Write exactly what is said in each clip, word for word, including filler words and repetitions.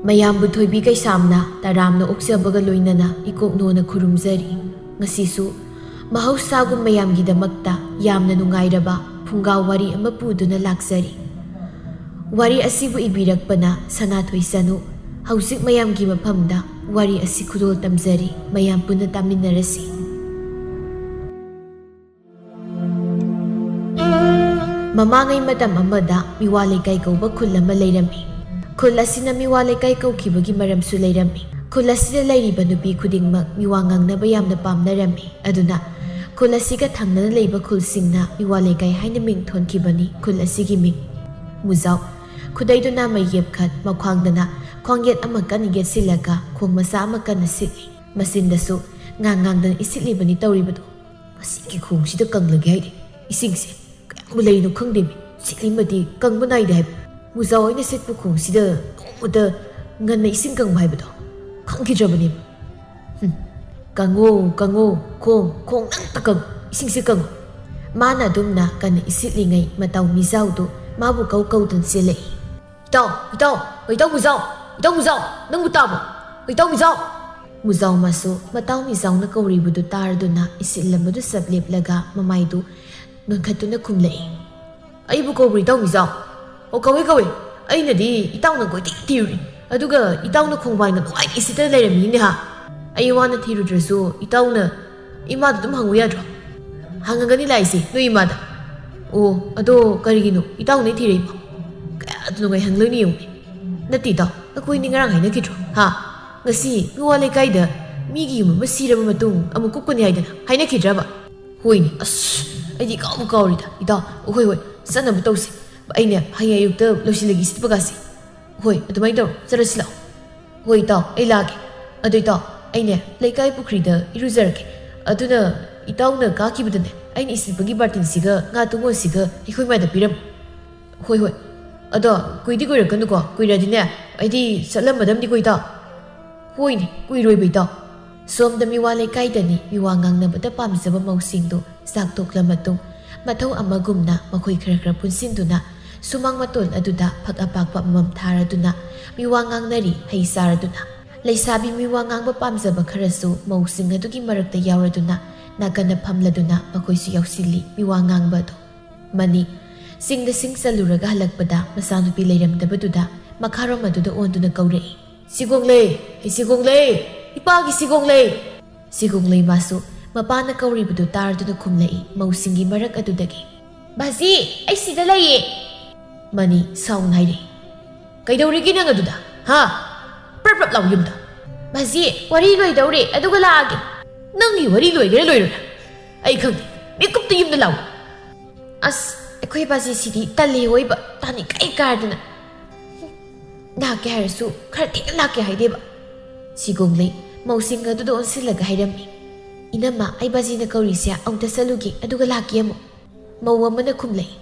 ꯃꯌꯥꯝꯕꯨ ꯊꯣꯏꯕꯤ ꯀꯩꯁꯥꯝꯅ ꯇꯔꯥꯝꯅ ꯑꯣꯛꯆꯕꯒ ꯂꯣꯏꯅꯅ ꯏꯀꯣꯛꯅꯣꯅ ꯈꯨꯔꯨꯝꯖꯔꯤ꯫ ꯉꯁꯤꯁꯨ ꯃꯍꯧꯁꯥꯒꯨꯝ ꯃꯌꯥꯝꯒꯤꯗꯃꯛꯇ ꯌꯥꯝꯅ ꯅꯨꯡꯉꯥꯏꯔꯕ ꯐꯨꯡꯒꯥ ꯋꯥꯔꯤ ꯑꯃ ꯄꯨꯗꯨꯅ ꯂꯥꯛꯆꯔꯤ꯫ ꯋꯥꯔꯤ ꯑꯁꯤꯕꯨ ꯏꯕꯤꯔꯛꯄꯅ ꯁꯅꯥꯊꯣꯏ ꯆꯅꯨ꯫ ꯍꯧꯖꯤꯛ ꯃꯌꯥꯝꯒꯤ ꯃꯐꯝꯗ ꯋꯥꯔꯤ ꯑꯁꯤ ꯈꯨꯗꯣꯜ ꯇꯝꯖꯔꯤ, ꯃꯌꯥꯝ ꯄꯨꯟꯅ ꯇꯥꯃꯤꯟꯅꯔꯁꯤ꯫ ꯃꯃꯥꯡꯉꯩ ꯃꯇꯝ ꯑꯃꯗ ꯃꯤꯋꯥ ꯂꯩꯀꯥꯏ ꯀꯧꯕ ꯈꯨꯜ ꯑꯃ ꯂꯩꯔꯝꯃꯤ꯫ ꯈꯨꯜ ꯑꯁꯤꯅ ꯃꯤꯋꯥ ꯂꯩꯀꯥꯏ ꯀꯧꯈꯤꯕꯒꯤ ꯃꯔꯝꯁꯨ ꯂꯩꯔꯝꯃꯤ꯫ ꯈꯨꯜ ꯑꯁꯤꯗ ꯂꯩꯔꯤꯕ ꯅꯨꯄꯤ ꯈꯨꯗꯤꯡꯃꯛ ꯃꯤꯋꯥ ꯉꯥꯡꯅꯕ ꯌꯥꯝꯅ ꯄꯥꯝꯅꯔꯝꯃꯤ꯫ ꯑꯗꯨꯅ ꯈꯨꯜ ꯑꯁꯤꯒ ꯊꯪꯅꯅ ꯂꯩꯕ ꯈꯨꯜꯁꯤꯡꯅ ꯃꯤꯋꯥ ꯂꯩꯀꯥꯏ ꯍꯥꯏꯅ ꯃꯤꯡ ꯊꯣꯟꯈꯤꯕꯅꯤ ꯈꯨꯜ ꯑꯁꯤꯒꯤ ꯃꯤꯡ꯫ ꯃꯨꯖꯥꯎ꯫ ꯈꯨꯗꯩꯗꯨꯅ ꯃꯌꯦꯞꯈꯠ, ꯃꯈ꯭ꯋꯥꯡꯗꯅ ꯈ꯭ꯋꯥꯡꯌꯦꯠ ꯑꯃ ꯀꯟꯅ ꯌꯦꯠꯁꯤꯜꯂꯒ ꯈꯣꯡ ꯃꯆꯥ ꯑꯃ ꯀꯟꯅ ꯁꯤꯠꯂꯤ꯫ ꯃꯆꯤꯟꯗꯁꯨ ꯉꯥꯡ ꯉꯥꯡꯗꯅ ꯏꯁꯤꯠꯂꯤꯕꯅꯤ ꯇꯧꯔꯤꯕꯗꯣ꯫ ꯃꯁꯤꯒꯤ ꯈꯣꯡꯁꯤꯗ ꯀꯪꯂꯒꯦ ꯍꯥꯏꯗꯤ ꯏꯁꯤꯡꯁꯦ ꯀꯌꯥꯝꯕꯨ ꯂꯩꯔꯤꯅꯣ ꯈꯪꯗꯦꯃꯤ꯫ ꯁꯤꯠꯂꯤꯃꯗꯤ ꯀꯪꯕ ꯅꯥꯏꯗꯦ ꯍꯥꯏꯕ꯫ ꯃꯨꯖꯥꯎ ꯑꯩꯅ ꯁꯤꯠꯄ ꯈꯣꯡꯁꯤꯗ ꯅꯣꯡꯃꯗ ꯉꯟꯅ ꯏꯁꯤꯡ ꯀꯪꯕ ꯍꯥꯏꯕꯗꯣ ꯈꯪꯈꯤꯗ꯭ꯔꯕꯅꯦꯕ꯫ ꯍꯨꯝ, ꯀꯪꯉꯣ, ꯀꯪꯉꯣ, ꯈꯣꯡ, ꯈꯣꯡ ꯅꯪꯇ ꯀꯪꯉꯣ, ꯏꯁꯤꯡꯁꯦ ꯀꯪꯉꯣ꯫ ꯃꯥꯅ ꯑꯗꯨꯝꯅ ꯀꯟꯅ ꯏꯁꯤꯠꯂꯤꯉꯩ ꯃꯇꯥꯎ ꯃꯤꯖꯥꯎꯗꯨ ꯃꯥꯕꯨ ꯀꯧ ꯀꯧꯗꯨꯅ ꯆꯦꯜꯂꯛꯏ꯫ "ꯏꯇꯥꯎ, ꯏꯇꯥꯎ, ꯏꯇꯥꯎ ꯃꯨꯖꯥꯎ, ꯏꯇꯥꯎ ꯃꯨꯖꯥꯎ, ꯅꯪꯕꯨ ꯇꯥꯕ꯭ꯔꯣ? ꯏꯇꯥꯎ ꯃꯨꯖꯥꯎ!" ꯃꯨꯖꯥꯎ ꯃꯥꯁꯨ ꯃꯇꯥꯎ ꯃꯤꯖꯥꯎꯅ ꯀꯧꯔꯤꯕꯗꯨ ꯇꯥꯔꯗꯨꯅ ꯏꯁꯤꯠꯂꯝꯕꯗꯨ ꯆꯞ ꯂꯦꯞꯂꯒ ꯃꯃꯥꯏꯗꯨ ꯅꯣꯟꯈꯠꯇꯨꯅ ꯈꯨꯝꯂꯛꯏ꯫ "ꯑꯩꯕꯨ ꯀꯧꯕ꯭ꯔꯣ ꯏꯇꯥꯎ ꯃꯤꯖꯥꯎ?" "ꯑꯣ, ꯀꯧꯏ, ꯀꯧꯏ꯫ ꯑꯩꯅꯗꯤ ꯏꯇꯥꯎꯅ ꯀꯣꯏꯊꯤ ꯊꯤꯔꯨꯔꯤ, ꯑꯗꯨꯒ ꯏꯇꯥꯎꯅ ꯈꯣꯡꯕꯥꯟꯒ ꯅꯨꯡꯉꯥꯏꯅ ꯏꯁꯤꯠꯇ ꯂꯩꯔꯝꯃꯤꯅꯦ ꯍꯥ꯫ ꯑꯩ ꯋꯥꯅ ꯊꯤꯔꯨꯗ꯭ꯔꯁꯨ ꯏꯇꯥꯎꯅ ꯏꯃꯥꯗ ꯑꯗꯨꯝ ꯍꯪꯉꯨ ꯌꯥꯗ꯭ꯔꯣ?" "ꯍꯪꯉꯒꯅꯤ ꯂꯥꯛꯏꯁꯦ, ꯅꯣꯏ ꯏꯃꯥꯗ꯫ ꯑꯣ, ꯑꯗꯣ ꯀꯔꯤꯒꯤꯅꯣ ꯏꯇꯥꯎꯅ ꯊꯤꯔꯛꯏꯕꯣ? ꯀꯌꯥꯗ ꯅꯨꯡꯉꯥꯏ ꯍꯪꯂꯣꯏꯅꯦ ꯌꯦꯡꯉꯨꯅꯦ꯫ ꯅꯠꯇꯦ ꯏꯇꯥꯎ, ꯑꯩꯈꯣꯏꯅꯤ ꯉꯔꯥꯡ ꯍꯥꯏꯅꯈꯤꯗ꯭ꯔꯣ? ꯍꯥ? ꯉꯁꯤ ꯃꯤꯋꯥ ꯂꯩꯀꯥꯏꯗ ꯃꯤꯒꯤ ꯌꯨꯝ ꯑꯃ ꯁꯤꯔꯕ ꯃꯇꯨꯡ ꯑꯃꯨꯛ ꯀꯨꯞꯀꯅꯤ ꯍꯥꯏꯗꯅ ꯍꯥꯏꯅꯈꯤꯗ꯭ꯔꯕ?" "ꯍꯣꯏꯅꯦ, ꯑꯁ, ꯑꯩꯗꯤ ꯀꯥꯎꯕꯨ ꯀꯥꯎꯔꯤꯗ꯫ ꯏꯇꯥꯎ, ꯍꯣꯏ, ꯍꯣꯏ, ꯆꯠꯅꯕ ꯇꯧꯁꯤ꯫ ꯑꯩꯅꯦ ꯍꯌꯦꯡ ꯑꯌꯨꯛꯇ ꯂꯣꯏꯁꯤꯜꯂꯒꯦ ꯏꯁꯤꯠꯄꯒꯥꯁꯦ꯫ ꯍꯣꯏ, ꯑꯗꯨꯃꯥꯏꯅ ꯇꯧꯔꯣ, ꯆꯠꯂꯁꯤ ꯂꯥꯛꯑꯣ꯫" "ꯍꯣꯏ ꯏꯇꯥꯎ, ꯑꯩ ꯂꯥꯛꯑꯒꯦ꯫ ꯑꯗꯣ ꯏꯇꯥꯎ, ꯑꯩꯅꯦ ꯂꯩꯀꯥꯏ ꯄꯨꯈ꯭ꯔꯤꯗ ꯏꯔꯨꯖꯔꯒꯦ꯫ ꯑꯗꯨꯅ ꯏꯇꯥꯎꯅ ꯀꯥꯈꯤꯕꯗꯅꯦ ꯑꯩꯅ ꯏꯁꯤꯠꯄꯒꯤ ꯕꯥꯔꯇꯤꯟꯁꯤꯒ ꯉꯥ ꯇꯨꯡꯒꯣꯜꯁꯤꯒ ꯑꯩꯈꯣꯏ ꯃꯥꯏꯗ ꯄꯤꯔꯝꯃꯨ꯫" "ꯍꯣꯏ, ꯍꯣꯏ꯫ ꯑꯗꯣ ꯀꯨꯏꯗꯤ ꯀꯨꯏꯔꯛꯀꯅꯨꯀꯣ, ꯀꯨꯏꯔꯗꯤꯅꯦ ꯑꯩꯗꯤ ꯆꯠꯂꯝꯃꯗꯝꯅꯤꯀꯣ ꯏꯇꯥꯎ꯫" "ꯍꯣꯏꯅꯦ, ꯀꯨꯏꯔꯣꯏꯕ ꯏꯇꯥꯎ꯫" ꯁꯣꯝꯗ ꯃꯤꯋꯥ ꯂꯩꯀꯥꯏꯗꯅꯤ ꯃꯤꯋꯥ ꯉꯥꯡꯅꯕꯗ ꯄꯥꯝꯖꯕ ꯃꯧꯁꯤꯡꯗꯨ ꯆꯥꯛ ꯇꯣꯛꯂ ꯃꯇꯨꯡ ꯃꯊꯧ ꯑꯃꯒꯨꯝꯅ ꯃꯈꯣꯏ ꯈꯔ ꯈꯔ ꯄꯨꯟꯁꯤꯟꯗꯨꯅ ꯁꯨꯃꯥꯡ ꯃꯇꯣꯟ ꯑꯗꯨꯗ ꯐꯛ ꯑꯄꯥꯛꯄ ꯑꯃꯃꯝ ꯊꯥꯔꯗꯨꯅ ꯃꯤꯋꯥ ꯉꯥꯡꯅꯔꯤ꯫ ꯍꯩ ꯆꯥꯔꯗꯨꯅ ꯂꯩꯁꯥꯕꯤ ꯃꯤꯋꯥ ꯉꯥꯡꯕ ꯄꯥꯝꯖꯕ ꯈꯔꯁꯨ ꯃꯧꯁꯤꯡ ꯑꯗꯨꯒꯤ ꯃꯔꯛꯇ ꯌꯥꯎꯔꯗꯨꯅ ꯅꯥꯀꯟꯗ ꯐꯝꯂꯗꯨꯅ ꯃꯈꯣꯏꯁꯨ ꯌꯥꯎꯁꯤꯜꯂꯤ ꯃꯤꯋꯥ ꯉꯥꯡꯕ ꯑꯗꯨ꯫ ꯃꯅꯤ ꯆꯤꯡꯗ ꯁꯤꯡ ꯆꯜꯂꯨꯔꯒ ꯍꯜꯂꯛꯄꯗ ꯃꯆꯥꯅꯨꯄꯤ ꯂꯩꯔꯝꯗꯕꯗꯨꯗ ꯃꯈꯥꯔꯣꯝ ꯑꯗꯨꯗ ꯑꯣꯟꯗꯨꯅ ꯀꯧꯔꯛꯏ, "ꯁꯤꯒꯣꯡꯂꯩ! ꯍꯩ ꯁꯤꯒꯣꯡꯂꯩ! ꯏꯄꯥꯒꯤ ꯁꯤꯒꯣꯡꯂꯩ!" ꯁꯤꯒꯣꯡꯂꯩ ꯃꯥꯁꯨ ꯃꯄꯥꯅ ꯀꯧꯔꯤꯕꯗꯨ ꯇꯥꯔꯗꯨꯅ ꯈꯨꯝꯂꯛꯏ ꯃꯧꯁꯤꯡꯒꯤ ꯃꯔꯛ ꯑꯗꯨꯗꯒꯤ, "ꯕꯥꯖꯤ, ꯑꯩ ꯁꯤꯗ ꯂꯩꯌꯦ!" ꯃꯅꯤ ꯁꯥꯎꯅ ꯍꯥꯏꯔꯛꯏ, "ꯀꯩꯗꯧꯔꯤꯒꯦ ꯅꯪ ꯑꯗꯨꯗ? ꯍꯥ? ꯄ꯭ꯔꯞ ꯄ꯭ꯔꯞ ꯂꯥꯎ ꯌꯨꯝꯗ!" "ꯕꯥꯖꯤ, ꯋꯥꯔꯤ ꯂꯣꯏꯗꯧꯔꯦ, ꯑꯗꯨꯒ ꯂꯥꯛꯑꯒꯦ꯫" "ꯅꯪꯒꯤ ꯋꯥꯔꯤ ꯂꯣꯏꯒꯦꯔꯥ ꯂꯣꯏꯔꯣꯏꯔꯥ ꯑꯩ ꯈꯪꯗꯦ꯫ ꯃꯤꯀꯨꯞꯇ ꯌꯨꯝꯗ ꯂꯥꯛꯑꯣ!" "ꯑꯁ, ꯑꯩꯈꯣꯏ ꯕꯥꯖꯤꯁꯤꯗꯤ ꯇꯜꯂꯤ ꯑꯣꯏꯕ, ꯇꯥꯅꯤꯡ ꯀꯩ ꯀꯥꯏꯗꯅ꯫ ꯂꯥꯛꯀꯦ ꯍꯥꯏꯔꯁꯨ ꯈꯔ ꯊꯦꯡꯅ ꯂꯥꯛꯀꯦ ꯍꯥꯏꯗꯦꯕ꯫" ꯁꯤꯒꯣꯡꯂꯩ ꯃꯧꯁꯤꯡ ꯑꯗꯨꯗ ꯑꯣꯟꯁꯤꯜꯂꯒ ꯍꯥꯏꯔꯝꯃꯤ, "ꯏꯅꯝꯃ, ꯑꯩ ꯕꯥꯖꯤꯅ ꯀꯧꯔꯤꯁꯦ ꯑꯃꯨꯛꯇ ꯆꯠꯂꯨꯒꯦ, ꯑꯗꯨꯒ ꯂꯥꯛꯀꯦ ꯑꯃꯨꯛ꯫" ꯃꯧ ꯑꯃꯅ ꯈꯨꯝꯂꯛꯏ,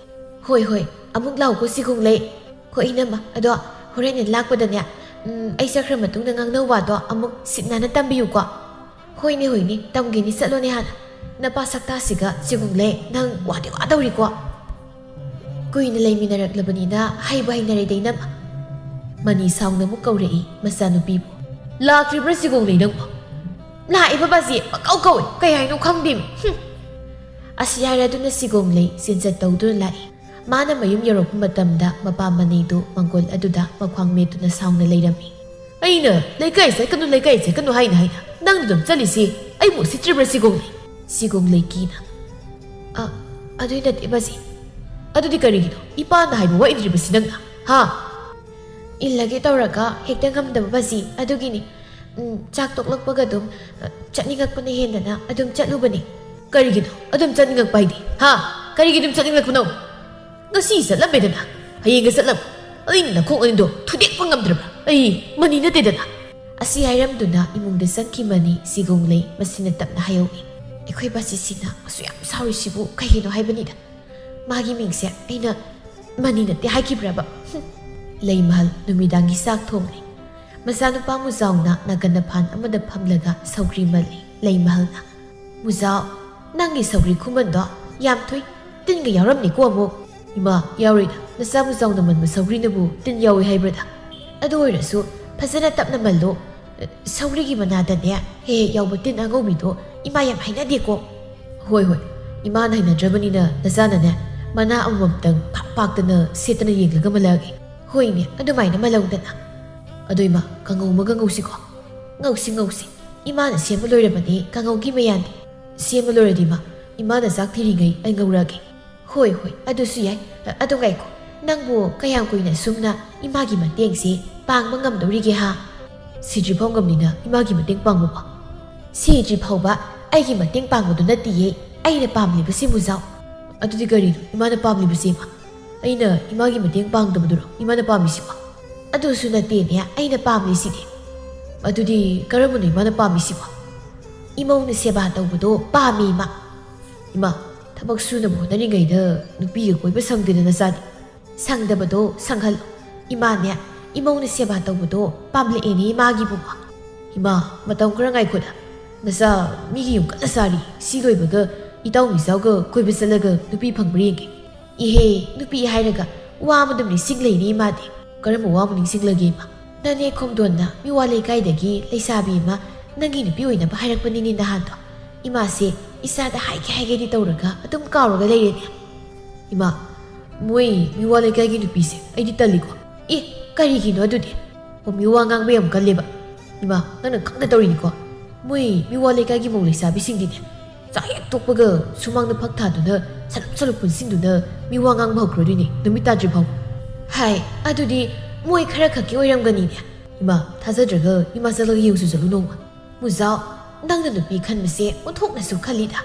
"ꯍꯣꯏ, ꯍꯣꯏ, ꯑꯃꯨꯛ ꯂꯥꯛꯎꯀꯣ ꯁꯤꯒꯣꯡꯂꯩ꯫" "ꯍꯣꯏ ꯏꯅꯝꯃ, ꯑꯗꯣ ꯍꯣꯔꯦꯟ ꯂꯥꯛꯄꯗꯅꯦ, ꯎꯝ, ꯑꯩ ꯆꯠꯈ꯭ꯔ ꯃꯇꯨꯡꯗ ꯉꯥꯡꯅꯧ ꯋꯥꯗꯣ ꯑꯃꯨꯛ ꯁꯤꯠ ꯅꯥꯟꯅ ꯇꯝꯕꯤꯌꯨꯀꯣ꯫" "ꯍꯣꯏꯅꯦ, ꯍꯣꯏꯅꯦ, ꯇꯝꯒꯦꯅꯦ, ꯆꯠꯂꯣꯅꯦ ꯍꯥꯟꯅ꯫ ꯅꯄꯥ ꯁꯛꯇꯥꯁꯤꯒ ꯁꯤꯒꯣꯡꯂꯩ, ꯅꯪ ꯋꯥꯗꯤ ꯋꯥꯗꯧꯔꯤꯀꯣ꯫" ꯀꯨꯏꯅ ꯂꯩꯃꯤꯟꯅꯔꯛꯂꯕꯅꯤꯅ ꯍꯩꯕꯨ ꯍꯩꯅꯔꯦꯗ ꯏꯅꯝꯃ꯫ ꯃꯅꯤ ꯁꯥꯎꯅ ꯑꯃꯨꯛ ꯀꯧꯔꯛꯏ ꯃꯆꯥꯅꯨꯄꯤꯕꯨ꯫ "ꯂꯥꯛꯇ꯭ꯔꯤꯕ꯭ꯔꯥ ꯁꯤꯒꯣꯡꯂꯩ ꯅꯪꯕꯣ?" "ꯂꯥꯛꯑꯦ ꯕꯕꯥꯖꯤ, ꯄꯪꯀꯧ ꯀꯧꯋꯦ, ꯀꯩ ꯍꯥꯏꯅꯣ ꯈꯪꯗꯦꯃꯤ꯫ ꯍꯨꯝ꯫" ꯑꯁꯤ ꯍꯥꯏꯔꯗꯨꯅ ꯁꯤꯒꯣꯡꯂꯩ ꯆꯦꯟꯆꯠ ꯇꯧꯗꯨꯅ ꯂꯥꯛꯏ꯫ ꯃꯥꯅ ꯃꯌꯨꯝ ꯌꯧꯔꯛꯄ ꯃꯇꯝꯗ ꯃꯄꯥ ꯃꯅꯤꯗꯨ ꯃꯪꯒꯣꯜ ꯑꯗꯨꯗ ꯃꯈ꯭ꯋꯥꯡ ꯃꯦꯠꯇꯨꯅ ꯁꯥꯎꯅ ꯂꯩꯔꯝꯃꯤ꯫ "ꯑꯩꯅ ꯂꯩꯀꯥꯏ ꯆꯠꯀꯅꯨ, ꯂꯩꯀꯥꯏ ꯆꯠꯀꯅꯨ ꯍꯥꯏꯅ ꯍꯥꯏꯅ ꯅꯪꯅ ꯑꯗꯨꯝ ꯆꯠꯂꯤꯁꯤ ꯑꯩꯕꯨ ꯎꯁꯤꯠꯇ꯭ꯔꯤꯕ꯭ꯔꯥ ꯁꯤꯒꯣꯡꯂꯩ?" ꯁꯤꯒꯣꯡꯂꯩ ꯀꯤꯅ꯫ "ꯑ, ꯑꯗꯨꯏ ꯅꯠꯇꯦ ꯕꯥꯖꯤ꯫" "ꯑꯗꯨꯗꯤ ꯀꯔꯤꯒꯤꯅꯣ ꯏꯄꯥꯅ ꯍꯥꯏꯕ ꯋꯥ ꯏꯟꯗ꯭ꯔꯤꯕꯁꯤ ꯅꯪꯅ? ꯍꯥ?" "ꯏꯜꯂꯒꯦ ꯇꯧꯔꯒ ꯍꯦꯛꯇ ꯉꯝꯗꯕ ꯕꯥꯖꯤ, ꯑꯗꯨꯒꯤꯅꯤ꯫ ꯎꯝ, ꯆꯥꯛ ꯇꯣꯛꯂꯛꯄꯒ ꯑꯗꯨꯝ, ꯑ, ꯆꯠꯅꯤꯡꯉꯛꯄꯅ ꯍꯦꯟꯗꯅ ꯑꯗꯨꯝ ꯆꯠꯂꯨꯕꯅꯤ꯫" "ꯀꯔꯤꯒꯤꯅꯣ ꯑꯗꯨꯝ ꯆꯠꯅꯤꯡꯉꯛꯄ ꯍꯥꯏꯗꯤ? ꯍꯥ? ꯀꯔꯤꯒꯤ ꯑꯗꯨꯝ ꯆꯠꯅꯤꯡꯂꯛꯄꯅꯣ? ꯉꯁꯤ ꯆꯠꯂꯝꯃꯦꯗꯅ, ꯍꯌꯦꯡꯒ ꯆꯠꯂꯝꯃꯨ꯫ ꯑꯩꯅ ꯅꯈꯣꯡ ꯑꯅꯤꯗꯣ ꯊꯨꯗꯦꯛꯄ ꯉꯝꯗ꯭ꯔꯕ꯭ꯔꯥ? ꯑꯩ ꯃꯅꯤ ꯅꯠꯇꯦꯗꯅ꯫" ꯑꯁꯤ ꯍꯥꯏꯔꯝꯗꯨꯅ ꯏꯃꯨꯡꯗ ꯆꯪꯈꯤꯕꯅꯤ ꯁꯤꯒꯣꯡꯂꯩ ꯃꯁꯤꯅ ꯇꯞꯅ ꯍꯥꯏꯍꯧꯏ꯫ "ꯑꯩꯈꯣꯏ ꯕꯥꯖꯤꯁꯤꯅ ꯑꯁꯨꯛ ꯌꯥꯝ ꯁꯥꯎꯔꯤꯁꯤꯕꯨ ꯀꯩꯒꯤꯅꯣ ꯍꯥꯏꯕꯅꯤꯗ꯫ ꯃꯥꯒꯤ ꯃꯤꯡꯁꯦ ꯑꯩꯅ ꯃꯅꯤ ꯅꯠꯇꯦ ꯍꯥꯏꯈꯤꯕ꯭ꯔꯕ?" ꯍꯨꯝ꯫ ꯂꯩꯃꯍꯜ ꯅꯨꯃꯤꯗꯥꯡꯒꯤ ꯆꯥꯛ ꯊꯣꯡꯂꯤ꯫ ꯃꯆꯥꯅꯨꯄꯥ ꯃꯨꯖꯥꯎꯅ ꯅꯥꯀꯟꯗ ꯐꯥꯟ ꯑꯃꯗ ꯐꯝꯂꯒ ꯁꯧꯒ꯭ꯔꯤ ꯃꯜꯂꯤ꯫ ꯂꯩꯃꯍꯜꯅ, "ꯃꯨꯖꯥꯎ, ꯅꯪꯒꯤ ꯁꯧꯒ꯭ꯔꯤ ꯈꯨꯃꯟꯗꯣ ꯌꯥꯝ ꯊꯨꯏ, ꯇꯤꯟꯒ ꯌꯥꯎꯔꯝꯅꯤꯀꯣ ꯑꯃꯨꯛ꯫" "ꯏꯃꯥ, ꯌꯥꯎꯔꯣꯏꯗ, ꯅꯆꯥ ꯃꯨꯖꯥꯎꯅ ꯃꯟꯕ ꯁꯧꯒ꯭ꯔꯤꯅꯕꯨ ꯇꯤꯟ ꯌꯥꯎꯏ ꯍꯥꯏꯕ꯭ꯔꯗ? ꯑꯗꯨ ꯑꯣꯏꯔꯁꯨ ꯐꯖꯅ ꯇꯞꯅ ꯃꯜꯂꯣ꯫ ꯁꯧꯒ꯭ꯔꯤꯒꯤ ꯃꯅꯥꯗꯅꯦ ꯍꯦꯛ ꯍꯦꯛ ꯌꯥꯎꯕ ꯇꯤꯟ ꯑꯉꯧꯕꯤꯗꯣ ꯏꯃꯥ ꯌꯥꯝ ꯍꯩꯅꯗꯦꯀꯣ꯫ ꯍꯣꯏ, ꯍꯣꯏ, ꯏꯃꯥꯅ ꯍꯩꯅꯗ꯭ꯔꯕꯅꯤꯅ ꯅꯆꯥꯅꯅꯦ ꯃꯅꯥ ꯑꯃꯃꯝꯇꯪ ꯐꯥꯛ ꯄꯥꯛꯇꯅ ꯁꯦꯠꯇꯅ ꯌꯦꯡꯂꯒ ꯃꯜꯂꯛꯑꯒꯦ꯫ ꯍꯣꯏꯅꯦ, ꯑꯗꯨꯃꯥꯏꯅ ꯃꯜꯍꯧꯗꯅ꯫ ꯑꯗꯣ ꯏꯃꯥ, ꯀꯥꯡꯉꯧ ꯑꯃꯒ ꯉꯧꯁꯤꯀꯣ? ꯉꯧꯁꯤ, ꯉꯧꯁꯤ꯫ ꯏꯃꯥꯅ ꯁꯦꯝꯕ ꯂꯣꯏꯔꯕꯅꯤ ꯀꯥꯡꯉꯧꯒꯤ ꯃꯌꯥꯟꯗꯤ꯫ ꯁꯦꯝꯕ ꯂꯣꯏꯔꯗꯤ ꯏꯃꯥ, ꯏꯃꯥꯅ ꯆꯥꯛ ꯊꯤꯔꯤꯉꯩ ꯑꯩ ꯉꯧꯔꯛꯑꯒꯦ꯫ ꯍꯣꯏ, ꯍꯣꯏ, ꯑꯗꯨꯁꯨ ꯌꯥꯏ꯫ ꯑ, ꯑꯗꯨ ꯉꯥꯏꯈꯣ, ꯅꯪꯕꯨ ꯀꯌꯥꯝ ꯀꯨꯏꯅ ꯁꯨꯝꯅ ꯏꯃꯥꯒꯤ ꯃꯇꯦꯡꯁꯦ ꯄꯥꯡꯕ ꯉꯝꯗꯧꯔꯤꯒꯦ ꯍꯥ? ꯁꯤꯗ꯭ꯔꯤ ꯐꯥꯎ ꯉꯝꯅꯤꯅ ꯏꯃꯥꯒꯤ ꯃꯇꯦꯡ ꯄꯥꯡꯕꯕꯣ? ꯁꯤꯗ꯭ꯔꯤ ꯐꯥꯎꯕ ꯑꯩꯒꯤ ꯃꯇꯦꯡ ꯄꯥꯡꯕꯗꯨ ꯅꯠꯇꯤꯌꯦ ꯑꯩꯅ ꯄꯥꯝꯂꯤꯕꯁꯤ ꯃꯨꯖꯥꯎ꯫ ꯑꯗꯨꯗꯤ ꯀꯔꯤꯅꯣ ꯏꯃꯥꯅ ꯄꯥꯝꯂꯤꯕꯁꯤ ꯏꯃꯥ? ꯑꯩꯅ ꯏꯃꯥꯒꯤ ꯃꯇꯦꯡ ꯄꯥꯡꯗꯕꯗꯨꯔꯣ ꯏꯃꯥꯅ ꯄꯥꯝꯃꯤꯁꯤꯕꯣ? ꯑꯗꯨꯁꯨ ꯅꯠꯇꯦꯅꯦ ꯑꯩꯅ ꯄꯥꯝꯂꯤꯁꯤꯗꯤ꯫ ꯑꯗꯨꯗꯤ ꯀꯔꯝꯕꯅꯣ ꯏꯃꯥꯅ ꯄꯥꯝꯃꯤꯁꯤꯕꯣ? ꯏꯃꯧꯅ ꯁꯦꯕꯥ ꯇꯧꯕꯗꯣ ꯄꯥꯝꯃꯤ ꯏꯃꯥ꯫ ꯏꯃꯥ, ꯊꯕꯛ ꯁꯨꯅꯕ ꯍꯣꯠꯅꯔꯤꯉꯩꯗ ꯅꯨꯄꯤꯒ ꯀꯣꯏꯕ ꯁꯪꯗꯦꯗ ꯅꯆꯥꯗꯤ꯫ ꯁꯪꯗꯕꯗꯣ ꯁꯪꯍꯜꯂꯣ꯫ ꯏꯃꯥꯅꯦ, ꯏꯃꯧꯅ ꯁꯦꯕꯥ ꯇꯧꯕꯗꯣ ꯄꯥꯝꯂꯛꯑꯦꯅꯦ ꯏꯃꯥꯒꯤꯕꯨ꯫ ꯏꯃꯥ, ꯃꯇꯝ ꯈꯔ ꯉꯥꯏꯈꯣꯗ꯫ ꯅꯆꯥ ꯃꯤꯒꯤ ꯌꯨꯝ ꯀꯟꯅ ꯁꯥꯔꯤ꯫ ꯁꯤ ꯂꯣꯏꯕꯒ ꯏꯇꯥꯎ ꯃꯤꯖꯥꯎꯒ ꯀꯣꯏꯕ ꯆꯠꯂꯒ ꯅꯨꯄꯤ ꯐꯪꯕ꯭ꯔꯥ ꯌꯦꯡꯒꯦ꯫ ꯏꯍꯦ, ꯅꯨꯄꯤ ꯍꯥꯏꯔꯒ ꯋꯥ ꯑꯃꯗꯨꯝ ꯅꯤꯡꯁꯤꯡꯂꯛꯏꯅꯦ ꯏꯃꯥꯗꯤ꯫ ꯀꯔꯝꯕ ꯋꯥ ꯑꯃ ꯅꯤꯡꯁꯤꯡꯂꯒꯦ ꯏꯃꯥ? ꯅꯅꯦ ꯈꯣꯝꯗꯣꯟꯅ ꯃꯤꯋꯥ ꯂꯩꯀꯥꯏꯗꯒꯤ ꯂꯩꯁꯥꯕꯤ ꯑꯃ ꯅꯪꯒꯤ ꯅꯨꯄꯤ ꯑꯣꯏꯅꯕ ꯍꯥꯏꯔꯛꯄꯅꯤꯅꯦ ꯅꯍꯥꯟꯗꯣ꯫ ꯏꯃꯥꯁꯦ ꯏꯆꯥꯗ ꯍꯥꯏꯒꯦ ꯍꯥꯏꯒꯦꯗꯤ ꯇꯧꯔꯒ ꯑꯗꯨꯝ ꯀꯥꯎꯔꯒ ꯂꯩꯔꯦꯅꯦ꯫ ꯏꯃꯥ, ꯃꯣꯏ ꯃꯤꯋꯥ ꯂꯩꯀꯥꯏꯒꯤ ꯅꯨꯄꯤꯁꯦ ꯑꯩꯗꯤ ꯇꯜꯂꯤꯀꯣ꯫ ꯑꯦ, ꯀꯔꯤꯒꯤꯅꯣ ꯑꯗꯨꯗꯤ? ꯑꯣ, ꯃꯤꯋꯥ ꯉꯥꯡꯕ ꯌꯥꯝ ꯀꯜꯂꯦꯕ꯫ ꯏꯃꯥ, ꯅꯪꯅ ꯈꯪꯗ ꯇꯧꯔꯤꯅꯤꯀꯣ꯫ ꯃꯣꯏ ꯃꯤꯋꯥ ꯂꯩꯀꯥꯏꯒꯤ ꯃꯧ ꯂꯩꯁꯥꯕꯤꯁꯤꯡꯗꯤꯅꯦ, ꯆꯥꯛ ꯍꯦꯛ ꯇꯣꯛꯄꯒ ꯁꯨꯃꯥꯡꯗ ꯐꯛ ꯊꯥꯗꯨꯅ ꯁꯂꯨꯞ ꯁꯂꯨꯞ ꯄꯨꯟꯁꯤꯟꯗꯨꯅ ꯃꯤꯋꯥ ꯉꯥꯡꯕ ꯍꯧꯈ꯭ꯔꯗꯣꯏꯅꯦ ꯅꯨꯃꯤꯠ ꯇꯥꯗ꯭ꯔꯤ ꯐꯥꯎ꯫ ꯍꯥꯏ, ꯑꯗꯨꯗꯤ ꯃꯣꯏ ꯈꯔ ꯈꯛꯀꯤ ꯑꯣꯏꯔꯝꯒꯅꯤꯅꯦ꯫ ꯏꯃꯥ, ꯊꯥꯖꯗ꯭ꯔꯒ ꯏꯃꯥ ꯆꯠꯂꯒ ꯌꯦꯡꯉꯨꯆꯣ ꯆꯠꯂꯨ ꯅꯣꯡꯃ꯫ ꯃꯨꯖꯥꯎ, ꯅꯪꯅ ꯅꯨꯄꯤ ꯈꯟꯕꯁꯦ ꯑꯣꯟꯊꯣꯛꯅꯁꯨ ꯈꯜꯂꯤꯗ꯫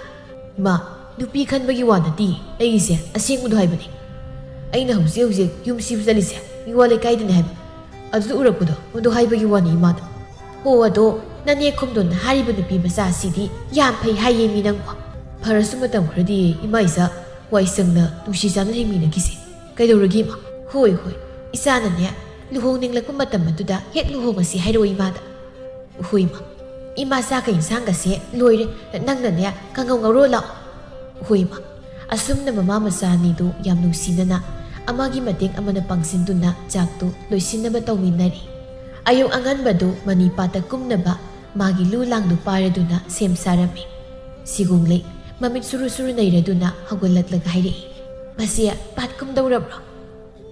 ꯏꯃꯥ, ꯅꯨꯄꯤ ꯈꯟꯕꯒꯤ ꯋꯥ ꯅꯠꯇꯦ, ꯑꯩꯒꯤꯁꯦ ꯑꯁꯦꯡꯕꯗꯣ ꯍꯥꯏꯕꯅꯦ꯫ ꯑꯩꯅ ꯍꯧꯖꯤꯛ ꯍꯧꯖꯤꯛ ꯌꯨꯝ ꯁꯤꯕ ꯆꯠꯂꯤꯁꯦ ꯃꯤꯋꯥ ꯂꯩꯀꯥꯏꯗꯅꯦ ꯍꯥꯏꯕ꯫ ꯑꯗꯨꯗ ꯎꯔꯛꯄꯗꯣ, ꯃꯗꯨ ꯍꯥꯏꯕꯒꯤ ꯋꯥꯅꯤ ꯏꯃꯥꯗ꯫ ꯍꯣ, ꯑꯗꯣ ꯅꯅꯦ ꯈꯣꯝꯗꯣꯟꯅ ꯍꯥꯏꯔꯤꯕ ꯅꯨꯄꯤ ꯃꯆꯥ ꯑꯁꯤꯗꯤ ꯌꯥꯝ ꯐꯩ ꯍꯥꯏꯌꯦ ꯃꯤ ꯅꯪꯕꯣ꯫ ꯐꯔꯁꯨ ꯃꯇꯝ ꯈꯔꯗꯤ ꯏꯃꯥ ꯏꯆꯥ ꯋꯥꯏ ꯁꯪꯅ ꯅꯨꯡꯁꯤ ꯆꯥꯟꯅ ꯍꯤꯡꯃꯤꯟꯅꯈꯤꯁꯦ꯫ ꯀꯩꯗꯧꯔꯒꯦ ꯏꯃꯥ? ꯍꯣꯏ, ꯍꯣꯏ, ꯏꯆꯥꯅꯅꯦ ꯂꯨꯍꯣꯡꯅꯤꯡꯂꯛꯄ ꯃꯇꯝ ꯑꯗꯨꯗ ꯍꯦꯛ ꯂꯨꯍꯣꯡꯉꯁꯤ ꯍꯥꯏꯔꯛꯑꯣ ꯏꯃꯥꯗ꯫ ꯍꯣꯏ ꯏꯃꯥ꯫ ꯏꯃꯥ, ꯆꯥꯛꯀ ꯏꯟꯁꯥꯡꯒꯁꯦ ꯂꯣꯏꯔꯦ, ꯅꯪꯅꯅꯦ ꯀꯥꯡꯉꯧ ꯉꯧꯔꯣ ꯂꯥꯛꯑꯣ꯫ ꯍꯣꯏ ꯏꯃꯥ꯫ ꯑꯁꯨꯝꯅ ꯃꯃꯥ ꯃꯆꯥ ꯑꯅꯤꯗꯨ ꯌꯥꯝ ꯅꯨꯡꯁꯤꯅꯅ ꯑꯃꯒꯤ ꯃꯇꯦꯡ ꯑꯃꯅ ꯄꯥꯡꯁꯤꯟꯗꯨꯅ ꯆꯥꯛꯇꯨ ꯂꯣꯏꯁꯤꯟꯅꯕ ꯇꯧꯃꯤꯟꯅꯔꯤ꯫ ꯑꯌꯨꯛ ꯑꯉꯟꯕꯗꯨ ꯃꯅꯤ ꯄꯥꯠꯇ ꯀꯨꯝꯅꯕ ꯃꯥꯒꯤ ꯂꯨ ꯂꯥꯡꯗꯨ ꯄꯥꯏꯔꯗꯨꯅ ꯁꯦꯝ ꯁꯥꯔꯝꯃꯤ꯫ ꯁꯤꯒꯣꯡꯂꯩ ꯃꯃꯤꯠ ꯁꯨꯔꯨ ꯁꯨꯔꯨ ꯅꯩꯔꯗꯨꯅ ꯍꯧꯒꯠꯂꯛꯂꯒ ꯍꯥꯏꯔꯛꯏ, "ꯃꯁꯤ ꯄꯥꯠ ꯀꯨꯝꯗꯧꯔꯕ꯭ꯔꯣ?"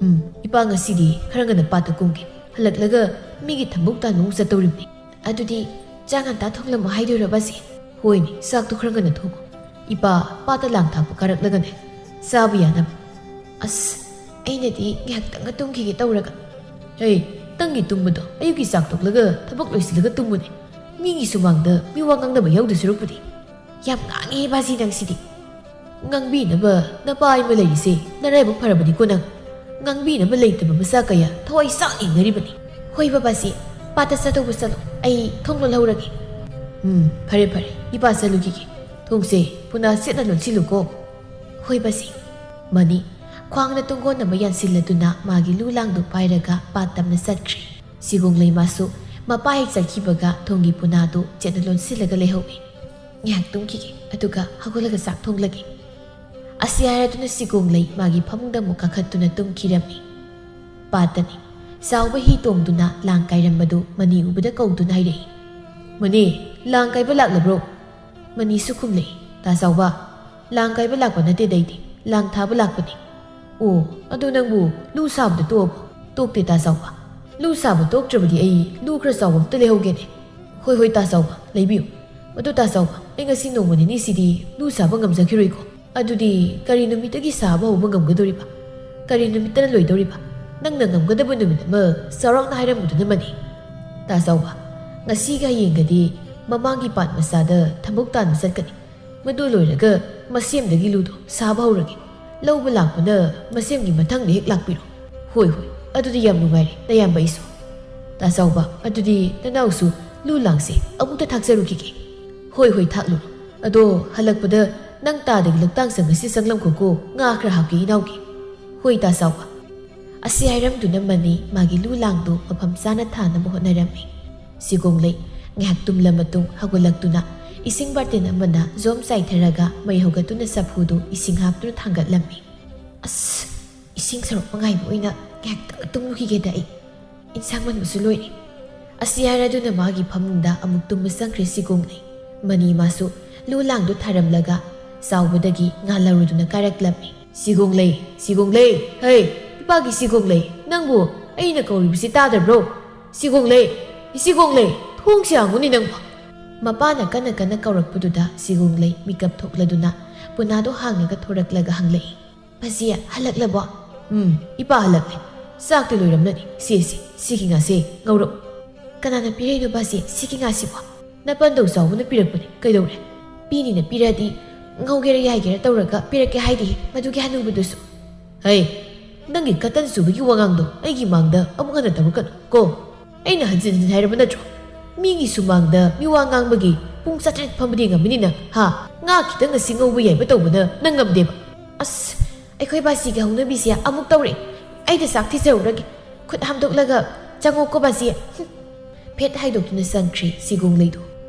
"ꯎꯝ, ꯏꯄꯥ ꯉꯁꯤꯗꯤ ꯈꯔ ꯉꯟꯅ ꯄꯥꯠꯇ ꯀꯨꯝꯒꯦ꯫ ꯍꯜꯂꯛꯂꯒ ꯃꯤꯒꯤ ꯊꯕꯛ ꯇꯥꯟꯕ ꯑꯃꯨꯛ ꯆꯠꯇꯧꯔꯤꯕꯅꯤ꯫" "ꯑꯗꯨꯗꯤ ꯆꯥꯛ ꯉꯟꯇꯥ ꯊꯣꯡꯂꯝꯃꯣ ꯍꯥꯏꯗꯣꯏꯔꯣ ꯕꯥꯖꯤ?" "ꯍꯣꯏꯅꯦ, ꯆꯥꯛꯇꯣ ꯈꯔ ꯉꯟꯅ ꯊꯣꯡꯉꯣ꯫ ꯏꯄꯥ ꯄꯥꯠꯇ ꯂꯥꯡ ꯊꯥꯛꯄ ꯀꯥꯔꯛꯂꯒꯅꯦ, ꯆꯥꯕ ꯌꯥꯅꯕ꯫" "ꯑꯁ, ꯑꯩꯅꯗꯤ ꯉꯥꯏꯍꯥꯛꯇꯪꯒ ꯇꯨꯝꯈꯤꯒꯦ ꯇꯧꯔꯒ꯫" "ꯍꯦ, ꯅꯪꯒꯤ ꯇꯨꯝꯕꯗꯣ ꯑꯌꯨꯛꯀꯤ ꯆꯥꯛ ꯇꯣꯛꯂꯒ ꯊꯕꯛ ꯂꯣꯏꯁꯤꯜꯂꯒ ꯇꯨꯝꯃꯨꯅꯦ꯫ ꯃꯤꯒꯤ ꯁꯨꯃꯥꯡꯗ ꯃꯤꯋꯥ ꯉꯥꯡꯅꯕ ꯌꯥꯎꯗꯣꯏ ꯁꯔꯨꯛꯄꯨꯗꯤ꯫" "ꯌꯥꯝ ꯉꯥꯡꯉꯦ ꯕꯥꯖꯤ ꯅꯪꯁꯤꯗꯤ꯫ ꯉꯥꯡꯕꯤꯅꯕ ꯅꯄꯥ ꯑꯃ ꯂꯩꯔꯤꯁꯦ ꯅꯔꯥꯏꯕꯛ ꯐꯔꯕꯅꯤꯀꯣ ꯅꯪ꯫ ꯉꯥꯡꯕꯤꯅꯕ ꯂꯩꯇꯕ ꯃꯆꯥ ꯀꯌꯥ ꯊꯋꯥꯏ ꯆꯥꯛ ꯌꯦꯡꯅꯔꯤꯕꯅꯤ꯫" "ꯍꯣꯏ ꯕꯕꯥꯖꯤ, ꯄꯥꯠꯇ ꯆꯠꯇꯧꯕ ꯆꯠꯂꯣ, ꯑꯩ ꯊꯣꯡ ꯂꯣꯜꯍꯧꯔꯒꯦ꯫" "ꯎꯝ, ꯐꯔꯦ ꯐꯔꯦ, ꯏꯄꯥ ꯆꯠꯂꯨꯈꯤꯒꯦ꯫ ꯊꯣꯡꯁꯦ ꯄꯨꯅꯥ ꯆꯦꯠꯅ ꯂꯣꯟꯁꯤꯜꯂꯨꯀꯣ꯫" "ꯍꯣꯏ ꯕꯥꯖꯤ꯫" ꯃꯅꯤ ꯈ꯭ꯋꯥꯡꯅ ꯇꯨꯡꯒꯣꯟ ꯑꯃ ꯌꯥꯟꯁꯤꯜꯂꯗꯨꯅ ꯃꯥꯒꯤ ꯂꯨ ꯂꯥꯡꯗꯨ ꯄꯥꯏꯔꯒ ꯄꯥꯠ ꯇꯝꯅ ꯆꯠꯈ꯭ꯔꯦ꯫ ꯁꯤꯒꯣꯡꯂꯩ ꯃꯥꯁꯨ ꯃꯄꯥ ꯍꯦꯛ ꯆꯠꯈꯤꯕꯒ ꯊꯣꯡꯒꯤ ꯄꯨꯅꯥꯗꯨ ꯆꯦꯠꯅ ꯂꯣꯟꯁꯤꯜꯂꯒ ꯂꯩꯍꯧꯏ꯫ "ꯉꯥꯏꯍꯥꯛ ꯇꯨꯝꯈꯤꯒꯦ, ꯑꯗꯨꯒ ꯍꯧꯒꯠꯂꯒ ꯆꯥꯛ ꯊꯣꯡꯂꯒꯦ꯫" ꯑꯁꯤ ꯍꯥꯏꯔꯗꯨꯅ ꯁꯤꯒꯣꯡꯂꯩ ꯃꯥꯒꯤ ꯐꯃꯨꯡꯗ ꯑꯃꯨꯛ ꯀꯥꯈꯠꯇꯨꯅ ꯇꯨꯝꯈꯤꯔꯝꯃꯤ꯫ ꯄꯥꯠꯇꯅꯤ꯫ ꯆꯥꯎꯕ ꯍꯤ ꯇꯣꯡꯗꯨꯅ ꯂꯥꯡ ꯀꯥꯏꯔꯝꯕꯗꯨ ꯃꯅꯤ ꯎꯕꯗ ꯀꯧꯗꯨꯅ ꯍꯥꯏꯔꯛꯏ, "ꯃꯅꯤ, ꯂꯥꯡ ꯀꯥꯏꯕ ꯂꯥꯛꯂꯕ꯭ꯔꯣ?" ꯃꯅꯤꯁꯨ ꯈꯨꯝꯂꯛꯏ, "ꯇꯥ ꯆꯥꯎꯕ, ꯂꯥꯡ ꯀꯥꯏꯕ ꯂꯥꯛꯄ ꯅꯠꯇꯦꯗ, ꯑꯩꯗꯤ ꯂꯥꯡ ꯊꯥꯕ ꯂꯥꯛꯄꯅꯤ꯫" "ꯑꯣ, ꯑꯗꯨ ꯅꯪꯕꯨ ꯂꯨ ꯁꯥꯕꯗ ꯇꯣꯛꯑꯕꯣ?" "ꯇꯣꯛꯇꯦ ꯇꯥ ꯆꯥꯎꯕ꯫ ꯂꯨ ꯁꯥꯕ ꯇꯣꯛꯇ꯭ꯔꯕꯗꯤ ꯑꯩ ꯂꯨ ꯈꯔ ꯆꯥꯎꯕ ꯑꯝꯇ ꯂꯩꯍꯧꯒꯦꯅꯦ꯫" "ꯍꯣꯏ ꯍꯣꯏ ꯇꯥ ꯆꯥꯎꯕ, ꯂꯩꯕꯤꯌꯨ꯫ ꯑꯗꯨ ꯇꯥ ꯆꯥꯎꯕ, ꯑꯩ ꯉꯁꯤ ꯅꯣꯡꯃ ꯅꯤꯅꯤꯁꯤꯗꯤ ꯂꯨ ꯁꯥꯕ ꯉꯝꯖꯈꯤꯔꯣꯏꯀꯣ꯫" "ꯑꯗꯨꯗꯤ ꯀꯔꯤ ꯅꯨꯃꯤꯠꯇꯒꯤ ꯁꯥꯕ ꯍꯧꯕ ꯉꯝꯒꯗꯧꯔꯤꯕ? ꯀꯔꯤ ꯅꯨꯃꯤꯠꯇꯅ ꯂꯣꯏꯗꯧꯔꯤꯕ? ꯅꯪꯅ ꯉꯝꯒꯗꯕ ꯅꯨꯃꯤꯠ ꯑꯃ ꯆꯥꯎꯔꯥꯛꯅ ꯍꯥꯏꯔꯝꯃꯨꯗꯅ ꯃꯅꯤ꯫" "ꯇꯥ ꯆꯥꯎꯕ, ꯉꯁꯤꯒ ꯍꯌꯦꯡꯒꯗꯤ ꯃꯃꯥꯡꯒꯤ ꯄꯥꯠ ꯃꯆꯥꯗ ꯊꯕꯛ ꯇꯥꯟꯕ ꯆꯠꯀꯅꯤ꯫ ꯃꯗꯨ ꯂꯣꯏꯔꯒ ꯃꯁꯦꯝꯗꯒꯤ ꯂꯨꯗꯣ ꯁꯥꯕ ꯍꯧꯔꯒꯦ꯫ ꯂꯧꯕ ꯂꯥꯛꯄꯅ ꯃꯁꯦꯝꯒꯤ ꯃꯊꯪꯗ ꯍꯦꯛ ꯂꯥꯛꯄꯤꯔꯣ꯫" "ꯍꯣꯏ ꯍꯣꯏ, ꯑꯗꯨꯗꯤ ꯌꯥꯝ ꯅꯨꯡꯉꯥꯏꯔꯦ ꯅꯌꯥꯝꯕ ꯑꯩꯁꯨ꯫" "ꯇꯥ ꯆꯥꯎꯕ, ꯑꯗꯨꯗꯤ ꯅꯅꯥꯎꯁꯨ ꯂꯨ ꯂꯥꯡꯁꯦ ꯑꯃꯨꯛꯇ ꯊꯥꯛꯆꯔꯨꯈꯤꯒꯦ꯫" "ꯍꯣꯏ ꯍꯣꯏ, ꯊꯥꯛꯂꯨꯔꯣ꯫ ꯑꯗꯣ ꯍꯜꯂꯛꯄꯗ ꯅꯪ ꯇꯥꯗꯒꯤ ꯂꯣꯛꯇꯥꯛ ꯆꯪꯉꯁꯤ ꯆꯪꯂꯝꯈꯣꯀꯣ, ꯉꯥ ꯈꯔ ꯍꯥꯞꯀꯦ ꯏꯅꯥꯎꯒꯤ꯫" "ꯍꯣꯏ ꯇꯥ ꯆꯥꯎꯕ꯫" ꯑꯁꯤ ꯍꯥꯏꯔꯝꯗꯨꯅ ꯃꯅꯤ ꯃꯥꯒꯤ ꯂꯨ ꯂꯥꯡꯗꯨ ꯃꯐꯝ ꯆꯥꯅ ꯊꯥꯅꯕ ꯍꯣꯠꯅꯔꯝꯃꯤ꯫ ꯁꯤꯒꯣꯡꯂꯩ ꯉꯥꯏꯍꯥꯛ ꯇꯨꯝꯂ ꯃꯇꯨꯡ ꯍꯧꯒꯠꯂꯛꯇꯨꯅ ꯏꯁꯤꯡ ꯕꯥꯔꯇꯦꯟ ꯑꯃꯅ ꯖꯣꯝ ꯆꯥꯏꯊꯔꯒ ꯃꯩ ꯍꯧꯒꯠꯇꯨꯅ ꯆꯐꯨꯗꯨ ꯏꯁꯤꯡ ꯍꯥꯞꯇꯨꯅ ꯊꯥꯡꯒꯠꯂꯝꯃꯤ꯫ "ꯑꯁ, ꯏꯁꯤꯡ ꯁꯣꯔꯛꯄ ꯉꯥꯏꯕ ꯑꯣꯏꯅ ꯉꯥꯏꯍꯥꯛꯇꯪ ꯇꯨꯝꯃꯨꯈꯤꯒꯦꯗ ꯑꯩ꯫ ꯏꯟꯁꯥꯡ ꯃꯟꯕꯁꯨ ꯂꯣꯏꯔꯦ꯫ ꯑꯁꯤ ꯍꯥꯏꯔꯗꯨꯅ ꯃꯥꯒꯤ ꯐꯃꯨꯡꯗ ꯑꯃꯨꯛ ꯇꯨꯝꯕ ꯆꯪꯈ꯭ꯔꯦ ꯁꯤꯒꯣꯡꯂꯩ꯫ ꯃꯅꯤ ꯃꯥꯁꯨ ꯂꯨ ꯂꯥꯡꯗꯨ ꯊꯥꯔꯝꯂꯒ ꯆꯥꯎꯕꯗꯒꯤ ꯉꯥ ꯂꯧꯔꯨꯗꯨꯅ ꯀꯥꯔꯛꯂꯝꯃꯤ꯫ "ꯁꯤꯒꯣꯡꯂꯩ, ꯁꯤꯒꯣꯡꯂꯩ, ꯍꯩ, ꯏꯄꯥꯒꯤ ꯁꯤꯒꯣꯡꯂꯩ, ꯅꯪꯕꯨ ꯑꯩꯅ ꯀꯧꯔꯤꯕꯁꯤ ꯇꯥꯗꯕ꯭ꯔꯣ? ꯁꯤꯒꯣꯡꯂꯩ, ꯁꯤꯒꯣꯡꯂꯩ, ꯊꯣꯡꯁꯤ ꯍꯥꯡꯉꯨꯅꯦ ꯅꯪꯕꯨ!" ꯃꯄꯥꯅ ꯀꯟꯅ ꯀꯟꯅ ꯀꯧꯔꯛꯄꯗꯨꯗ ꯁꯤꯒꯣꯡꯂꯩ ꯃꯤꯀꯞ ꯊꯣꯛꯂꯗꯨꯅ ꯄꯨꯅꯥꯗꯣ ꯍꯥꯡꯂꯒ ꯊꯣꯔꯛꯂꯒ ꯍꯪꯂꯛꯏ, "ꯕꯥꯖꯤ, ꯍꯜꯂꯛꯂꯕꯣ?" "ꯎꯝ, ꯏꯄꯥ ꯍꯜꯂꯛꯂꯦ꯫ ꯆꯥꯛꯇꯤ ꯂꯣꯏꯔꯝꯂꯅꯤ꯫ ꯁꯦ, ꯁꯦ, ꯁꯤꯒꯤ ꯉꯥꯁꯦ ꯉꯧꯔꯛꯎ꯫" "ꯀꯅꯥꯅ ꯄꯤꯔꯛꯏꯅꯣ ꯕꯥꯖꯤ, ꯁꯤꯒꯤ ꯉꯥꯁꯤꯕꯣ?" "ꯅꯄꯟꯗꯧ ꯆꯥꯎꯕꯅ ꯄꯤꯔꯛꯄꯅꯤ꯫ ꯀꯩꯗꯧꯔꯦ?" "ꯄꯤꯅꯤꯅ ꯄꯤꯔꯛꯑꯗꯤ ꯉꯧꯒꯦꯔꯥ ꯌꯥꯏꯒꯦꯔꯥ ꯇꯧꯔꯒ ꯄꯤꯔꯛꯀꯦ ꯍꯥꯏꯗꯦ ꯃꯗꯨꯒꯤ ꯍꯅꯨꯕꯗꯨꯁꯨ꯫" "ꯍꯩ, ꯅꯪꯒꯤ ꯀꯇꯟ ꯆꯨꯕꯒꯤ ꯋꯥꯉꯥꯡꯗꯣ ꯑꯩꯒꯤ ꯃꯥꯡꯗ ꯑꯃꯨꯛ ꯍꯟꯅ ꯇꯧꯔꯛꯀꯅꯨ ꯀꯣ꯫ ꯑꯩꯅ ꯍꯟꯖꯤꯟ ꯍꯟꯖꯤꯟ ꯍꯥꯏꯔꯕ ꯅꯠꯇ꯭ꯔꯣ? ꯃꯤꯒꯤ ꯁꯨꯃꯥꯡꯗ ꯃꯤꯋꯥ ꯉꯥꯡꯕꯒꯤ ꯄꯨꯡ ꯆꯥꯇ꯭ꯔꯦꯠ ꯐꯝꯕꯗꯤ ꯉꯝꯃꯤꯅꯤꯅ, ꯍꯥ? ꯉꯥ ꯈꯤꯇꯪ ꯑꯁꯤ ꯉꯧꯕ ꯌꯥꯏꯕ ꯇꯧꯕꯅ ꯅꯪ ꯉꯝꯗꯦꯕ꯫ ꯑꯁ, ꯑꯩꯈꯣꯏ ꯕꯥꯖꯤꯒꯤ ꯍꯧꯅꯕꯤꯁꯦ ꯑꯃꯨꯛ ꯇꯧꯔꯦ꯫ ꯑꯩꯗ ꯆꯥꯛ ꯊꯤꯖꯔꯨꯔꯒꯦ꯫ ꯈꯨꯠ ꯍꯥꯝꯗꯣꯛꯂꯒ ꯆꯪꯉꯣꯀꯣ ꯕꯥꯖꯤ꯫ ꯍꯨꯝ꯫ ꯐꯦꯠ ꯍꯥꯏꯗꯣꯛꯇꯨꯅ ꯆꯪꯈ꯭ꯔꯦ ꯁꯤꯒꯣꯡꯂꯩꯗꯣ꯫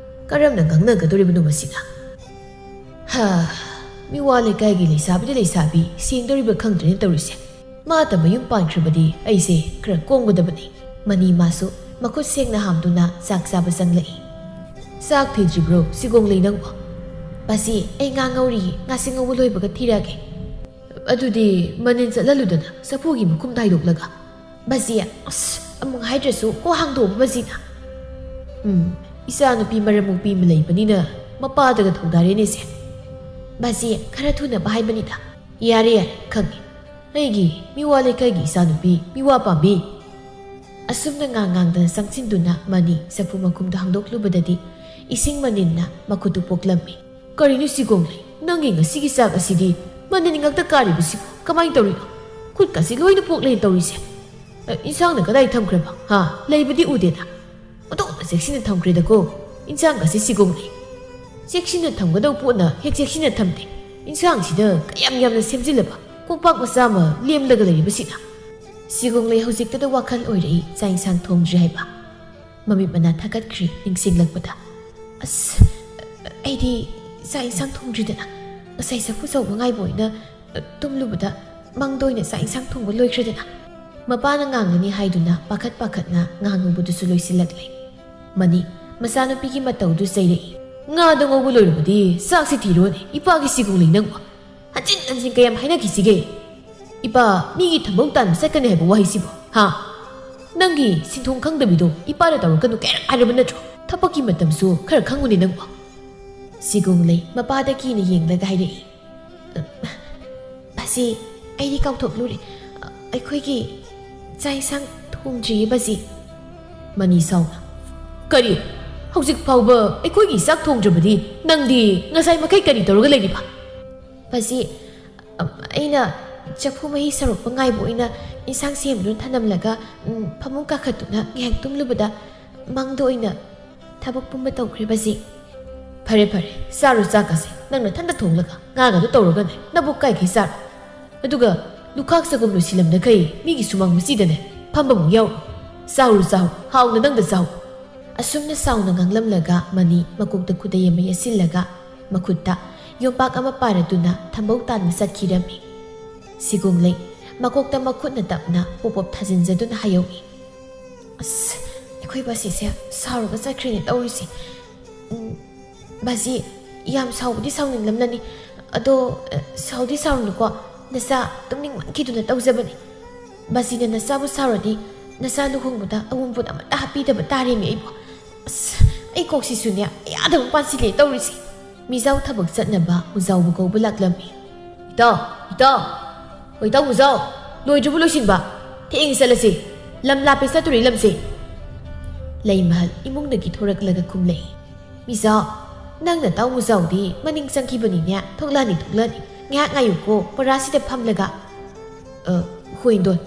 ꯀꯔꯝꯅ ꯉꯥꯡꯅꯒꯗꯧꯔꯤꯕꯅꯣ ꯃꯁꯤꯅ? ꯍꯥ, ꯃꯤꯋꯥ ꯂꯩꯀꯥꯏꯒꯤ ꯂꯩꯁꯥꯕꯤꯗ ꯂꯩꯁꯥꯕꯤ ꯁꯦꯡꯗꯧꯔꯤꯕ ꯈꯪꯗ꯭ꯔꯦꯅ ꯇꯧꯔꯤꯁꯦ꯫ ꯃꯥꯇ ꯃꯌꯨꯝ ꯄꯥꯟꯈ꯭ꯔꯕꯗꯤ ꯑꯩꯁꯦ ꯈꯔ ꯀꯣꯝꯒꯗꯕꯅꯤ꯫ ꯃꯅꯤ ꯃꯥꯁꯨ ꯃꯈꯨꯠ ꯁꯦꯡꯅ ꯍꯥꯝꯗꯨꯅ ꯆꯥꯛ ꯆꯥꯕ ꯆꯪꯂꯛꯏ꯫ "ꯆꯥꯛ ꯊꯤꯗ꯭ꯔꯤꯕ꯭ꯔꯣ ꯁꯤꯒꯣꯡꯂꯩ ꯅꯪꯕꯣ?" "ꯕꯥꯖꯤ, ꯑꯩ ꯉꯥ ꯉꯧꯔꯤꯌꯦ, ꯉꯥꯁꯤ ꯉꯧꯕ ꯂꯣꯏꯕꯒ ꯊꯤꯔꯛꯑꯒꯦ꯫" "ꯑꯗꯨꯗꯤ ꯃꯅꯤꯟ ꯆꯠꯍꯜꯂꯨꯗꯅ ꯆꯐꯨꯒꯤ ꯃꯈꯨꯝꯗ ꯍꯥꯏꯗꯣꯛꯂꯒ꯫" "ꯕꯥꯖꯤ, ꯑꯁ, ꯑꯃꯨꯛ ꯍꯥꯏꯗ꯭ꯔꯁꯨ ꯀꯣ ꯍꯥꯡꯗꯣꯛꯑꯣ ꯕꯥꯖꯤꯅ꯫" "ꯎꯝ, ꯏꯆꯥꯅꯨꯄꯤ ꯃꯔꯝ ꯃꯣꯛꯄꯤ ꯑꯃ ꯂꯩꯕꯅꯤꯅ ꯃꯄꯥꯗꯒ ꯊꯧꯗꯥꯔꯦꯅꯦꯁꯦ꯫" "ꯕꯥꯖꯤ, ꯈꯔ ꯊꯨꯅꯕ ꯍꯥꯏꯕꯅꯤꯗ꯫" "ꯌꯥꯔꯦ, ꯌꯥꯔꯦ, ꯈꯪꯉꯦ꯫ ꯑꯩꯒꯤ ꯃꯤꯋꯥ ꯂꯩꯀꯥꯏꯒꯤ ꯏꯆꯥꯅꯨꯄꯤ, ꯃꯤꯋꯥ ꯄꯥꯝꯕꯤ꯫" ꯑꯁꯨꯝꯅ ꯉꯥꯡ ꯉꯥꯡꯗꯅ ꯆꯪꯁꯤꯟꯗꯨꯅ ꯃꯅꯤ ꯆꯐꯨ ꯃꯈꯨꯝꯗꯨ ꯍꯥꯡꯗꯣꯛꯂꯨꯕꯗꯗꯤ ꯏꯁꯤꯡ ꯃꯅꯤꯟꯅ ꯃꯈꯨꯠꯇꯨ ꯄꯣꯛꯂꯝꯃꯤ꯫ "ꯀꯔꯤꯅꯣ ꯁꯤꯒꯣꯡꯂꯩ? ꯅꯪꯒꯤ ꯉꯁꯤꯒꯤ ꯆꯥꯛ ꯑꯁꯤꯗꯤ ꯃꯅꯤꯟ ꯉꯥꯛꯇ ꯀꯥꯔꯤꯕꯁꯤꯕꯨ ꯀꯃꯥꯏꯅ ꯇꯧꯔꯤꯅꯣ? ꯈꯨꯠꯀꯁꯤ ꯂꯣꯏꯅ ꯄꯣꯛꯂꯦꯅ ꯇꯧꯔꯤꯁꯦ꯫ ꯑ, ꯏꯟꯁꯥꯡꯅ ꯀꯗꯥꯏ ꯊꯝꯈ꯭ꯔꯕ? ꯍꯥ? ꯂꯩꯕꯗꯤ ꯎꯗꯦꯗ꯫ ꯑꯣꯟꯊꯣꯛꯅ ꯆꯦꯛꯁꯤꯟꯅ ꯊꯝꯈ꯭ꯔꯦꯗꯀꯣ ꯏꯟꯁꯥꯡꯒꯁꯤ ꯁꯤꯒꯣꯡꯂꯩ꯫ ꯆꯦꯛꯁꯤꯟꯅ ꯊꯝꯒꯗꯧ ꯄꯣꯠꯅ ꯍꯦꯛ ꯆꯦꯛꯁꯤꯟꯅ ꯊꯝꯗꯦ꯫ ꯏꯟꯁꯥꯡꯁꯤꯗ ꯀꯌꯥꯝ ꯌꯥꯝꯅ ꯁꯦꯝꯖꯤꯜꯂꯕ ꯀꯣꯝꯄꯥꯛ ꯃꯆꯥ ꯑꯃ ꯂꯦꯝꯂꯒ ꯂꯩꯔꯤꯕꯁꯤꯅ?" ꯁꯤꯒꯣꯡꯂꯩ ꯍꯧꯖꯤꯛꯇꯗ ꯋꯥꯈꯜ ꯑꯣꯏꯔꯛꯏ ꯆꯥꯛ ꯏꯟꯁꯥꯡ ꯊꯣꯡꯗ꯭ꯔꯤ ꯍꯥꯏꯕ꯫ ꯃꯃꯤꯠ ꯃꯅꯥ ꯊꯥꯀꯠꯈ꯭ꯔꯦ ꯅꯤꯡꯁꯤꯡꯂꯛꯄꯗ꯫ "ꯑꯁ, ꯑꯩꯗꯤ ꯆꯥꯛ ꯏꯟꯁꯥꯡ ꯊꯣꯡꯗ꯭ꯔꯤꯗꯅ꯫ ꯉꯁꯥꯏ ꯆꯐꯨ ꯆꯧꯕ ꯉꯥꯏꯕ ꯑꯣꯏꯅ, ꯑ, ꯇꯨꯝꯂꯨꯕꯗ ꯃꯪꯗ ꯑꯣꯏꯅ ꯆꯥꯛ ꯏꯟꯁꯥꯡ ꯊꯣꯡꯕ ꯂꯣꯏꯈ꯭ꯔꯦꯗꯅ꯫ ꯃꯄꯥꯅ ꯉꯥꯡꯒꯅꯤ ꯍꯥꯏꯗꯨꯅ ꯄꯥꯈꯠ ꯄꯥꯈꯠꯅ ꯉꯥ ꯉꯧꯕꯗꯨꯁꯨ ꯂꯣꯏꯁꯤꯜꯂꯛꯂꯦ꯫ ꯃꯅꯤ ꯃꯆꯥꯅꯨꯄꯤꯒꯤ ꯃꯇꯧꯗꯨ ꯆꯩꯔꯛꯏ꯫ "ꯉꯥꯗ ꯉꯧꯕ ꯂꯣꯏꯔꯕꯗꯤ ꯆꯥꯛꯁꯤ ꯊꯤꯔꯣꯅꯦ, ꯏꯄꯥꯒꯤ ꯁꯤꯒꯨꯡꯂꯩ ꯅꯪꯕꯨ꯫ ꯍꯟꯖꯤꯟ ꯍꯟꯖꯤꯟ ꯀꯌꯥꯝ ꯍꯥꯏꯅꯈꯤꯁꯤꯒꯦ? ꯏꯄꯥ ꯃꯤꯒꯤ ꯊꯕꯛ ꯇꯥꯟꯕ ꯆꯠꯀꯅꯤ ꯍꯥꯏꯕ ꯋꯥꯍꯩꯁꯤꯕꯨ, ꯍꯥ? ꯅꯪꯒꯤ ꯁꯤꯟꯊꯣꯡ ꯈꯪꯗꯕꯤꯗꯣ ꯏꯄꯥꯗ ꯇꯧꯔꯛꯀꯅꯨ ꯀꯌꯥꯔꯛ ꯍꯥꯏꯔꯕ ꯅꯠꯇ꯭ꯔꯣ? ꯊꯕꯛꯀꯤ ꯃꯇꯝꯁꯨ ꯈꯔ ꯈꯪꯉꯨꯅꯦ ꯅꯪꯕꯨ꯫" ꯁꯤꯒꯨꯡꯂꯩ ꯃꯄꯥꯗ ꯀꯤꯅ ꯌꯦꯡꯂꯒ ꯍꯥꯏꯔꯛꯏ꯫ "ꯕꯥꯖꯤ, ꯑꯩꯗꯤ ꯀꯥꯎꯊꯣꯛꯂꯨꯔꯦ꯫ ꯑꯩꯈꯣꯏꯒꯤ ꯆꯥꯛ ꯏꯟꯁꯥꯡ ꯊꯣꯡꯗ꯭ꯔꯤꯌꯦ ꯕꯥꯖꯤ꯫" ꯃꯅꯤ ꯁꯥꯎꯅ, "ꯀꯔꯤ? ꯍꯧꯖꯤꯛ ꯐꯥꯎꯕ ꯑꯩꯈꯣꯏꯒꯤ ꯆꯥꯛ ꯊꯣꯡꯗ꯭ꯔꯕꯗꯤ ꯅꯪꯗꯤ ꯉꯁꯥꯏ ꯃꯈꯩ ꯀꯔꯤ ꯇꯧꯔꯒ ꯂꯩꯔꯤꯕ?" "ꯕꯥꯖꯤ, ꯑꯩꯅ ꯆꯐꯨ ꯃꯍꯤ ꯁꯧꯔꯛꯄ ꯉꯥꯏꯕ ꯑꯣꯏꯅ ꯏꯟꯁꯥꯡ ꯁꯦꯝꯗꯨꯅ ꯊꯅꯝꯂꯒ, ꯎꯝ, ꯐꯃꯨꯡ ꯀꯥꯈꯠꯇꯨꯅ ꯉꯥꯏꯍꯥꯛ ꯇꯨꯝꯂꯨꯕꯗ ꯃꯪꯗ ꯑꯣꯏꯅ ꯊꯕꯛ ꯄꯨꯝꯕ ꯇꯧꯈ꯭ꯔꯦ ꯕꯥꯖꯤ꯫" "ꯐꯔꯦ ꯐꯔꯦ, ꯆꯥꯔꯣ ꯆꯥꯛꯀꯁꯦ꯫ ꯅꯪ ꯅꯊꯟꯇ ꯊꯣꯡꯂꯒ ꯉꯥꯒꯗꯣ ꯇꯧꯔꯒꯅꯦ ꯅꯕꯨꯛ ꯀꯥꯏꯈꯩ ꯆꯥꯔꯣ꯫ ꯑꯗꯨꯒ ꯂꯨꯈꯥꯛ ꯆꯒꯨꯝ ꯂꯣꯏꯁꯤꯜꯂꯝꯗꯈꯩ ꯃꯤꯒꯤ ꯁꯨꯃꯥꯡ ꯃꯆꯤꯗꯅꯦ ꯐꯝꯕꯃꯨꯛ ꯌꯥꯎꯔꯣ꯫ ꯆꯥꯔꯣ ꯆꯥꯔꯣ, ꯍꯥꯎꯅ ꯅꯪꯗ ꯆꯥꯎ꯫" ꯑꯁꯨꯝꯅ ꯁꯥꯎꯅ ꯉꯥꯡꯂꯝꯂꯒ ꯃꯅꯤ ꯃꯀꯣꯛꯇ ꯈꯨꯗꯩ ꯑꯃ ꯌꯦꯠꯁꯤꯜꯂꯒ ꯃꯈꯨꯠꯇ ꯌꯣꯝꯄꯥꯛ ꯑꯃ ꯄꯥꯏꯔꯗꯨꯅ ꯊꯝꯕꯧ ꯇꯥꯟꯕ ꯆꯠꯈꯤꯔꯝꯃꯤ꯫ ꯁꯤꯒꯣꯡꯂꯩ ꯃꯀꯣꯛꯇ ꯃꯈꯨꯠꯅ ꯇꯞꯅ ꯄꯣꯞ ꯄꯣꯞ ꯊꯥꯖꯤꯟꯖꯗꯨꯅ ꯍꯥꯏꯍꯧꯏ꯫ "ꯑꯁ, ꯑꯩꯈꯣꯏ ꯕꯥꯖꯤꯁꯦ ꯁꯥꯎꯔꯒ ꯆꯠꯈ꯭ꯔꯦꯅꯦ ꯇꯧꯔꯤꯁꯦ꯫ ꯎꯝ, ꯕꯥꯖꯤ, ꯌꯥꯝ ꯁꯥꯎꯕꯗꯤ ꯁꯥꯎꯅꯤꯡꯂꯝꯂꯅꯤ꯫ ꯑꯗꯣ, ꯑ, ꯁꯥꯎꯗꯤ ꯁꯥꯎꯔꯨꯅꯨꯀꯣ꯫ ꯅꯆꯥ ꯇꯨꯝꯅꯤꯡꯃꯟꯈꯤꯗꯨꯅ ꯇꯧꯖꯕꯅꯤ꯫ ꯕꯥꯖꯤꯅ ꯅꯆꯥꯕꯨ ꯁꯥꯎꯔꯗꯤ ꯅꯆꯥ ꯂꯨꯍꯣꯡꯕꯗ ꯑꯋꯨꯟꯄꯣꯠ ꯑꯃꯠꯇ ꯍꯥꯞꯄꯤꯗꯕ ꯇꯥꯔꯦꯅꯦ ꯑꯩꯕꯨ꯫ ꯑꯁ, ꯑꯩ ꯀꯣꯛꯁꯤꯁꯨꯅꯦ ꯌꯥꯗꯕ ꯄꯥꯟꯁꯤꯜꯂꯦ ꯇꯧꯔꯤꯁꯦ꯫" ꯃꯤꯖꯥꯎ ꯊꯕꯛ ꯆꯠꯅꯕ ꯃꯨꯖꯥꯎꯕꯨ ꯀꯧꯕ ꯂꯥꯛꯂꯝꯃꯤ꯫ "ꯏꯇꯥꯎ, ꯏꯇꯥꯎ, ꯍꯣꯏ, ꯏꯇꯥꯎ ꯃꯨꯖꯥꯎ, ꯂꯣꯏꯗ꯭ꯔꯤꯕꯣ ꯂꯣꯏꯁꯤꯟꯕ? ꯊꯦꯡꯉꯦ ꯆꯠꯂꯁꯤ, ꯂꯝ ꯂꯥꯞꯄꯦ ꯆꯠꯇꯣꯔꯤ ꯂꯝꯁꯦ꯫" ꯂꯩꯃꯍꯜ ꯏꯃꯨꯡꯗꯒꯤ ꯊꯣꯔꯛꯂꯒ ꯈꯨꯝꯂꯛꯏ꯫ "ꯃꯤꯖꯥꯎ, ꯅꯪ ꯅꯇꯥꯎ ꯃꯨꯖꯥꯎꯗꯤ ꯃꯅꯤꯡ ꯆꯪꯈꯤꯕꯅꯤꯅꯦ, ꯊꯣꯛꯂꯛꯑꯅꯤ, ꯊꯣꯛꯂꯛꯑꯅꯤ, ꯉꯥꯏꯍꯥꯛ ꯉꯥꯏꯌꯨꯀꯣ, ꯄꯔꯥꯁꯤꯗ ꯐꯝꯂꯒ꯫" "ꯑ, ꯍꯣꯏ ꯏꯟꯗꯣꯟ꯫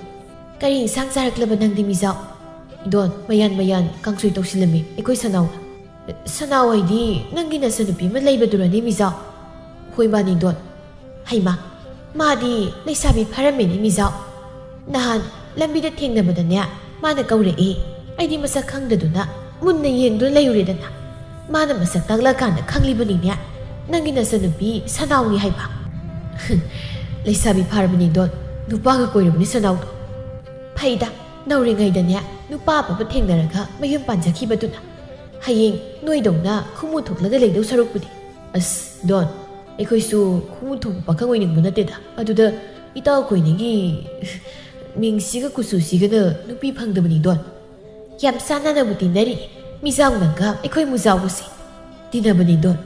ꯀꯔꯤ ꯏꯟꯁꯥꯡ ꯆꯥꯔꯛꯂꯕ ꯅꯪꯗꯤ ꯃꯤꯖꯥꯎ?" "ꯏꯟꯗꯣꯟ, ꯃꯌꯥꯟ ꯃꯌꯥꯟ ꯀꯥꯡꯁꯣꯏ ꯇꯧꯁꯤꯜꯂꯝꯃꯤ ꯑꯩꯈꯣꯏ ꯁꯅꯥꯎꯅ꯫" "ꯁꯅꯥꯎ ꯍꯥꯏꯗꯤ ꯅꯪꯒꯤ ꯅꯆꯟꯅꯨꯄꯤ ꯑꯃ ꯂꯩꯕꯗꯨꯔꯅꯦ ꯃꯤꯖꯥꯎ?" "ꯍꯣꯏ ꯃꯥꯅꯤ ꯏꯟꯗꯣꯟ꯫" "ꯍꯩꯃꯥ, ꯃꯥꯗꯤ ꯂꯩꯁꯥꯕꯤ ꯐꯔꯝꯃꯦꯅꯦ ꯃꯤꯖꯥꯎ꯫ ꯅꯍꯥꯟ ꯂꯝꯕꯤꯗ ꯊꯦꯡꯅꯕꯗꯅꯦ ꯃꯥꯅ ꯀꯧꯔꯛꯏ꯫ ꯑꯩꯗꯤ ꯃꯁꯛ ꯈꯪꯗꯗꯨꯅ ꯃꯨꯟꯅ ꯌꯦꯡꯗꯨꯅ ꯂꯩꯔꯨꯔꯦꯗꯅ꯫ ꯃꯥꯅ ꯃꯁꯛ ꯇꯥꯛꯂꯛꯑꯀꯥꯟꯗ ꯈꯪꯂꯤꯕꯅꯤꯅꯦ ꯅꯪꯒꯤ ꯅꯆꯟꯅꯨꯄꯤ ꯁꯅꯥꯎꯅꯤ ꯍꯥꯏꯕ꯫" "ꯂꯩꯁꯥꯕꯤ ꯐꯥꯔꯕꯅꯤ ꯗꯣꯟ, ꯅꯨꯄꯥꯒ ꯀꯣꯏꯔꯕꯅꯤ ꯁꯅꯥꯎꯗꯣ꯫ ꯐꯩꯗ, ꯅꯧꯔꯤꯉꯩꯗꯅꯦ ꯅꯨꯄꯥ ꯑꯐꯕ ꯊꯦꯡꯅꯔꯒ ꯃꯌꯨꯝ ꯄꯥꯟꯖꯈꯤꯕꯗꯨꯅ꯫ ꯍꯌꯦꯡ ꯅꯣꯏꯗꯧꯅ ꯈꯨꯃꯨ ꯊꯣꯛꯂꯒ ꯂꯩꯗꯧ ꯁꯔꯨꯛꯄꯨꯗꯤ꯫ ꯑꯁ ꯗꯣꯟ, ꯑꯩꯈꯣꯏꯁꯨ ꯈꯨꯃꯨ ꯊꯣꯛꯄ ꯄꯥꯈꯪ ꯑꯣꯏꯅꯤꯡꯕ ꯅꯠꯇꯦꯗ꯫ ꯑꯗꯨꯗ ꯏꯇꯥꯎ ꯑꯩꯈꯣꯏꯅꯤꯒꯤ ꯃꯤꯡꯁꯤꯒ ꯀꯨꯆꯨꯁꯤꯒꯅ ꯅꯨꯄꯤ ꯐꯪꯗꯕꯅꯤ ꯗꯣꯟ꯫ ꯌꯥꯝ ꯆꯥꯟꯅꯅꯕꯨ ꯇꯤꯟꯅꯔꯤ ꯃꯤꯖꯥꯎ ꯅꯪꯒ ꯑꯩꯈꯣꯏ ꯃꯨꯖꯥꯎꯒꯁꯦ꯫ ꯇꯤꯟꯅꯕꯅꯤ ꯗꯣꯟ꯫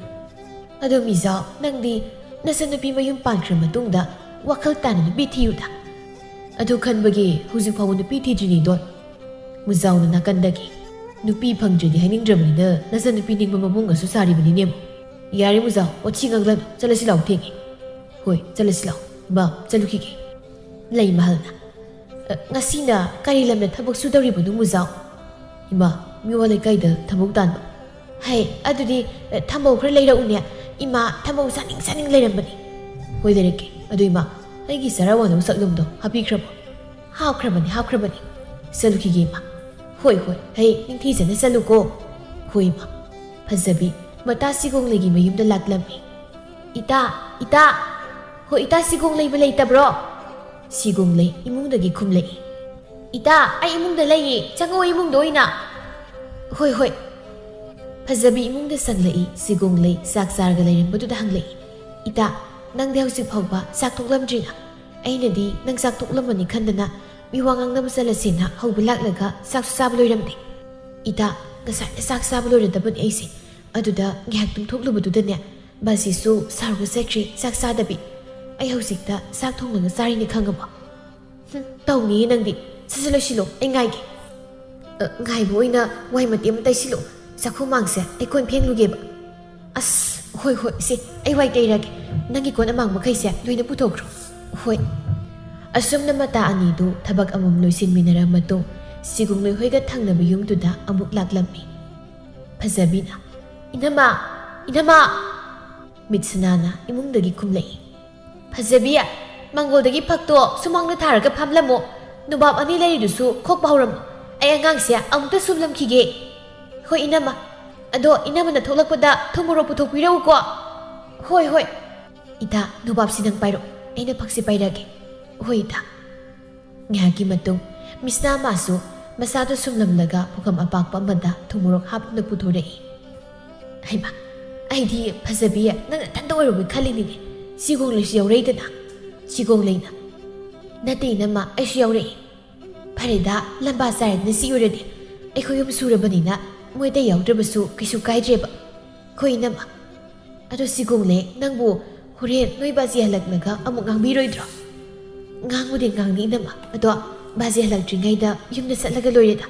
ꯑꯗꯣ ꯃꯤꯖꯥꯎ, ꯅꯪꯗꯤ ꯅꯆꯟꯅꯨꯄꯤ ꯃꯌꯨꯝ ꯄꯥꯟꯈ꯭ꯔ ꯃꯇꯨꯡꯗ ꯋꯥꯈꯜ ꯇꯥꯅ ꯅꯨꯄꯤ ꯊꯤꯌꯨꯗ꯫ ꯑꯗꯨ ꯈꯟꯕꯒꯤ ꯍꯧꯖꯤꯛ ꯐꯥꯎꯕ ꯅꯨꯄꯤ ꯊꯤꯗ꯭ꯔꯤꯅꯤ ꯗꯣꯟ꯫ ꯃꯨꯖꯥꯎꯅ ꯅꯥꯀꯟꯗꯒꯤ, "ꯅꯨꯄꯤ ꯐꯪꯗ꯭ꯔꯗꯤ ꯍꯥꯏꯅꯤꯡꯗ꯭ꯔꯕꯅꯤꯅ ꯅꯆꯟꯅꯨꯄꯤ ꯅꯤꯡꯕ ꯃꯕꯨꯡꯒꯁꯨ ꯁꯥꯔꯤꯕꯅꯤꯅꯦ꯫ ꯌꯥꯔꯦ ꯃꯨꯖꯥꯎ, ꯋꯥꯊꯤ ꯉꯥꯡꯂꯅꯨ, ꯆꯠꯂꯁꯤ ꯂꯥꯎ, ꯊꯦꯡꯉꯦ꯫ ꯍꯣꯏ, ꯆꯠꯂꯁꯤ ꯂꯥꯎ꯫ ꯏꯃꯥ, ꯆꯠꯂꯨꯈꯤꯒꯦ꯫" ꯂꯩꯃꯍꯜꯅ, "ꯑ, ꯉꯁꯤꯅ ꯀꯔꯤ ꯂꯝꯗ ꯊꯕꯛ ꯁꯨꯗꯧꯔꯤꯕꯅꯣ ꯃꯨꯖꯥꯎ?" "ꯏꯃꯥ, ꯃꯤꯋꯥ ꯂꯩꯀꯥꯏꯗ ꯊꯕꯛ ꯇꯥꯟꯕ꯫" "ꯍꯩ, ꯑꯗꯨꯗꯤ, ꯑ, ꯊꯝꯕꯧ ꯈꯔ ꯂꯩꯔꯛꯎꯅꯦ꯫ ꯏꯃꯥ, ꯊꯝꯕꯧ ꯆꯥꯅꯤꯡ ꯆꯥꯅꯤꯡ ꯂꯩꯔꯝꯕꯅꯤ꯫" "ꯍꯣꯏ, ꯂꯩꯔꯛꯀꯦ꯫ ꯑꯗꯨ ꯏꯃꯥ, ꯑꯩꯒꯤ ꯆꯔꯥ ꯋꯥꯟꯅꯕ ꯆꯥꯛꯂꯨꯝꯗꯣ ꯍꯥꯞꯄꯤꯈ꯭ꯔꯕꯣ?" "ꯍꯥꯞꯈ꯭ꯔꯕꯅꯤ, ꯍꯥꯞꯈ꯭ꯔꯕꯅꯤ꯫ ꯆꯠꯂꯨꯈꯤꯒꯦ ꯏꯃꯥ꯫" "ꯍꯣꯏ, ꯍꯣꯏ, ꯍꯩ ꯅꯤꯡꯊꯤꯖꯅ ꯆꯠꯂꯨꯀꯣ꯫" "ꯍꯣꯏ ꯏꯃꯥ꯫" ꯐꯖꯕꯤ ꯃꯇꯥ ꯁꯤꯒꯣꯡꯂꯩꯒꯤ ꯃꯌꯨꯝꯗ ꯂꯥꯛꯂꯝꯃꯤ꯫ "ꯏꯇꯥ, ꯏꯇꯥ!" "ꯍꯣꯏ ꯏꯇꯥ, ꯁꯤꯒꯣꯡꯂꯩꯕꯨ ꯂꯩꯇꯕ꯭ꯔꯣ?" ꯁꯤꯒꯣꯡꯂꯩ ꯏꯃꯨꯡꯗꯒꯤ ꯈꯨꯝꯂꯛꯏ꯫ "ꯏꯇꯥ, ꯑꯩ ꯏꯃꯨꯡꯗ ꯂꯩꯌꯦ, ꯆꯪꯉꯛꯑꯣ ꯏꯃꯨꯡꯗ ꯑꯣꯏꯅ꯫" "ꯍꯣꯏ, ꯍꯣꯏ꯫" ꯐꯖꯕꯤ ꯏꯃꯨꯡꯗ ꯆꯪꯂꯛꯏ꯫ ꯁꯤꯒꯣꯡꯂꯩ ꯆꯥꯛ ꯆꯥꯔꯒ ꯂꯩꯔꯝꯕꯗꯨꯗ ꯍꯪꯂꯛꯏ, "ꯏꯇꯥ, ꯅꯪꯗꯤ ꯍꯧꯖꯤꯛ ꯐꯥꯎꯕ ꯆꯥꯛ ꯊꯣꯛꯂꯝꯗ꯭ꯔꯤꯅ? ꯑꯩꯅꯗꯤ ꯅꯪ ꯆꯥꯛ ꯊꯣꯛꯂꯝꯃꯅꯤ ꯈꯟꯗꯅ ꯃꯤ ꯋꯥ ꯉꯥꯡꯅꯕ ꯆꯠꯂꯁꯦꯅ ꯍꯧꯕ ꯂꯥꯛꯂꯒ ꯆꯥꯛꯁꯨ ꯆꯥꯕ ꯂꯣꯏꯔꯝꯗꯦ꯫" "ꯏꯇꯥ, ꯉꯁꯥꯏꯅ ꯆꯥꯛ ꯆꯥꯕ ꯂꯣꯏꯔꯗꯕꯅꯤ ꯑꯩꯁꯦ꯫ ꯑꯗꯨꯗ ꯉꯥꯏꯍꯥꯛ ꯇꯨꯝꯊꯣꯛꯂꯨꯕꯗꯨꯗꯅꯦ ꯕꯥꯖꯤꯁꯨ ꯁꯥꯎꯔꯒ ꯆꯠꯈ꯭ꯔꯦ ꯆꯥꯛ ꯆꯥꯗꯕꯤ꯫ ꯑꯩ ꯍꯧꯖꯤꯛꯇ ꯆꯥꯛ ꯊꯣꯡꯂꯒ ꯆꯥꯔꯤꯅꯤ ꯈꯪꯉꯕꯣ?" "ꯍꯨꯝ, ꯇꯧꯅꯤꯌꯦ ꯅꯪꯗꯤ꯫ ꯁꯠ ꯁꯠ ꯂꯣꯏꯁꯤꯜꯂꯣ, ꯑꯩ ꯉꯥꯏꯒꯦ꯫" "ꯑ, ꯉꯥꯏꯕ ꯑꯣꯏꯅ ꯋꯥꯏ ꯃꯇꯦꯛ ꯑꯃ ꯇꯩꯁꯤꯜꯂꯣ꯫ ꯆꯥꯛꯈꯨꯝ ꯃꯥꯡꯁꯦ ꯑꯩ ꯀꯣꯟ ꯐꯦꯡꯂꯨꯒꯦꯕ꯫" "ꯑꯁ, ꯍꯣꯏ, ꯍꯣꯏ, ꯁꯦ, ꯑꯩ ꯋꯥꯏ ꯇꯩꯔꯒꯦ꯫ ꯅꯪꯒꯤ ꯀꯣꯟ ꯑꯃꯥꯡ ꯃꯈꯩꯁꯦ ꯂꯣꯏꯅ ꯄꯨꯊꯣꯛꯈ꯭ꯔꯣ꯫" "ꯍꯣꯏ꯫" ꯑꯁꯨꯝꯅ ꯃꯇꯥ ꯑꯅꯤꯗꯨ ꯊꯕꯛ ꯑꯃꯃꯝ ꯂꯣꯏꯁꯤꯟꯃꯤꯟꯅꯔ ꯃꯇꯨꯡ, ꯁꯤꯒꯨꯡꯂꯣꯏ ꯍꯣꯏꯒ ꯊꯪꯅꯕ ꯌꯨꯝꯗꯨꯗ ꯑꯃꯨꯛ ꯂꯥꯛꯂꯝꯃꯤ꯫ ꯐꯖꯕꯤꯅ, "ꯏꯅꯝꯃ, ꯏꯅꯝꯃ!" ꯃꯤꯠꯁꯅꯥꯅ ꯏꯃꯨꯡꯗꯒꯤ ꯈꯨꯝꯂꯛꯏ꯫ "ꯐꯖꯕꯤ, ꯃꯪꯒꯣꯜꯗꯒꯤ ꯐꯛꯇꯣ ꯁꯨꯃꯥꯡꯗ ꯊꯥꯔꯒ ꯐꯝꯂꯝꯃꯣ꯫ ꯅꯨꯕꯥꯞ ꯑꯅꯤ ꯂꯩꯔꯤꯗꯨꯁꯨ ꯈꯣꯛꯄ ꯍꯧꯔꯝꯃꯣ꯫ ꯑꯩ ꯑꯉꯥꯡꯁꯦ ꯑꯃꯨꯛꯇ ꯁꯨꯝꯂꯝꯈꯤꯒꯦ꯫" "ꯍꯣꯏ ꯏꯅꯝꯃ꯫ ꯑꯗꯣ ꯏꯅꯝꯃꯅ ꯊꯣꯛꯂꯛꯄꯗ ꯊꯨꯝ ꯃꯣꯔꯣꯛ ꯄꯨꯊꯣꯛꯄꯤꯔꯛꯎꯀꯣ꯫" "ꯍꯣꯏ, ꯍꯣꯏ꯫" "ꯏꯇꯥ, ꯅꯨꯕꯥꯞꯁꯤ ꯅꯪ ꯄꯥꯏꯔꯣ꯫ ꯑꯩꯅ ꯐꯛꯁꯦ ꯄꯥꯏꯔꯛꯑꯒꯦ꯫ ꯍꯣꯏ, ꯏꯇꯥ꯫ ꯉꯥꯏꯍꯥꯛꯀꯤ ꯃꯇꯨꯡ ꯃꯤꯁꯅꯥ ꯃꯥꯁꯨ ꯃꯁꯥꯗꯨ ꯁꯨꯝꯂꯝꯂꯒ ꯄꯨꯈꯝ ꯑꯄꯥꯛꯄ ꯑꯃꯗ ꯊꯨꯝ ꯃꯣꯔꯣꯛ ꯍꯥꯞꯇꯨꯅ ꯄꯨꯊꯣꯔꯛꯏ꯫ ꯍꯩꯃꯥ, ꯑꯩꯗꯤ ꯐꯖꯕꯤ ꯅꯪ ꯅꯊꯟꯇ ꯑꯣꯏꯔꯕꯣꯏ ꯈꯜꯂꯤꯅꯤꯅꯦ꯫ ꯁꯤꯒꯣꯡꯂꯩꯁꯨ ꯌꯥꯎꯔꯛꯏꯗꯅ꯫ ꯁꯤꯒꯣꯡꯂꯩꯅ, "ꯅꯠꯇꯦ ꯏꯅꯝꯃ, ꯑꯩꯁꯨ ꯌꯥꯎꯔꯛꯏ꯫" "ꯐꯔꯦꯗ, ꯂꯝꯕꯥ ꯆꯥꯔꯦꯗꯅ ꯁꯤ ꯑꯣꯏꯔꯗꯤ꯫ ꯑꯩꯈꯣꯏ ꯑꯍꯨꯝ ꯁꯨꯔꯕꯅꯤꯅ ꯃꯣꯏ ꯑꯇꯩ ꯌꯥꯎꯗ꯭ꯔꯕꯁꯨ ꯀꯩꯁꯨ ꯀꯥꯏꯗ꯭ꯔꯦꯕ꯫ ꯍꯣꯏ ꯏꯅꯝꯃ꯫ ꯑꯗꯣ ꯁꯤꯒꯣꯡꯂꯩ, ꯅꯪꯕꯨ ꯍꯣꯔꯦꯟ ꯅꯣꯏ ꯕꯥꯖꯤ ꯍꯜꯂꯛꯂꯒ ꯑꯃꯨꯛ ꯉꯥꯡꯕꯤꯔꯣꯏꯗ꯭ꯔꯣ?" "ꯉꯥꯡꯕꯨꯗꯤ ꯉꯥꯡꯅꯤ ꯏꯅꯝꯃ, ꯑꯗꯣ ꯕꯥꯖꯤ ꯍꯜꯂꯛꯇ꯭ꯔꯤꯉꯩꯗ ꯌꯨꯝꯗ ꯆꯠꯂꯒ ꯂꯣꯏꯔꯦꯗ꯫"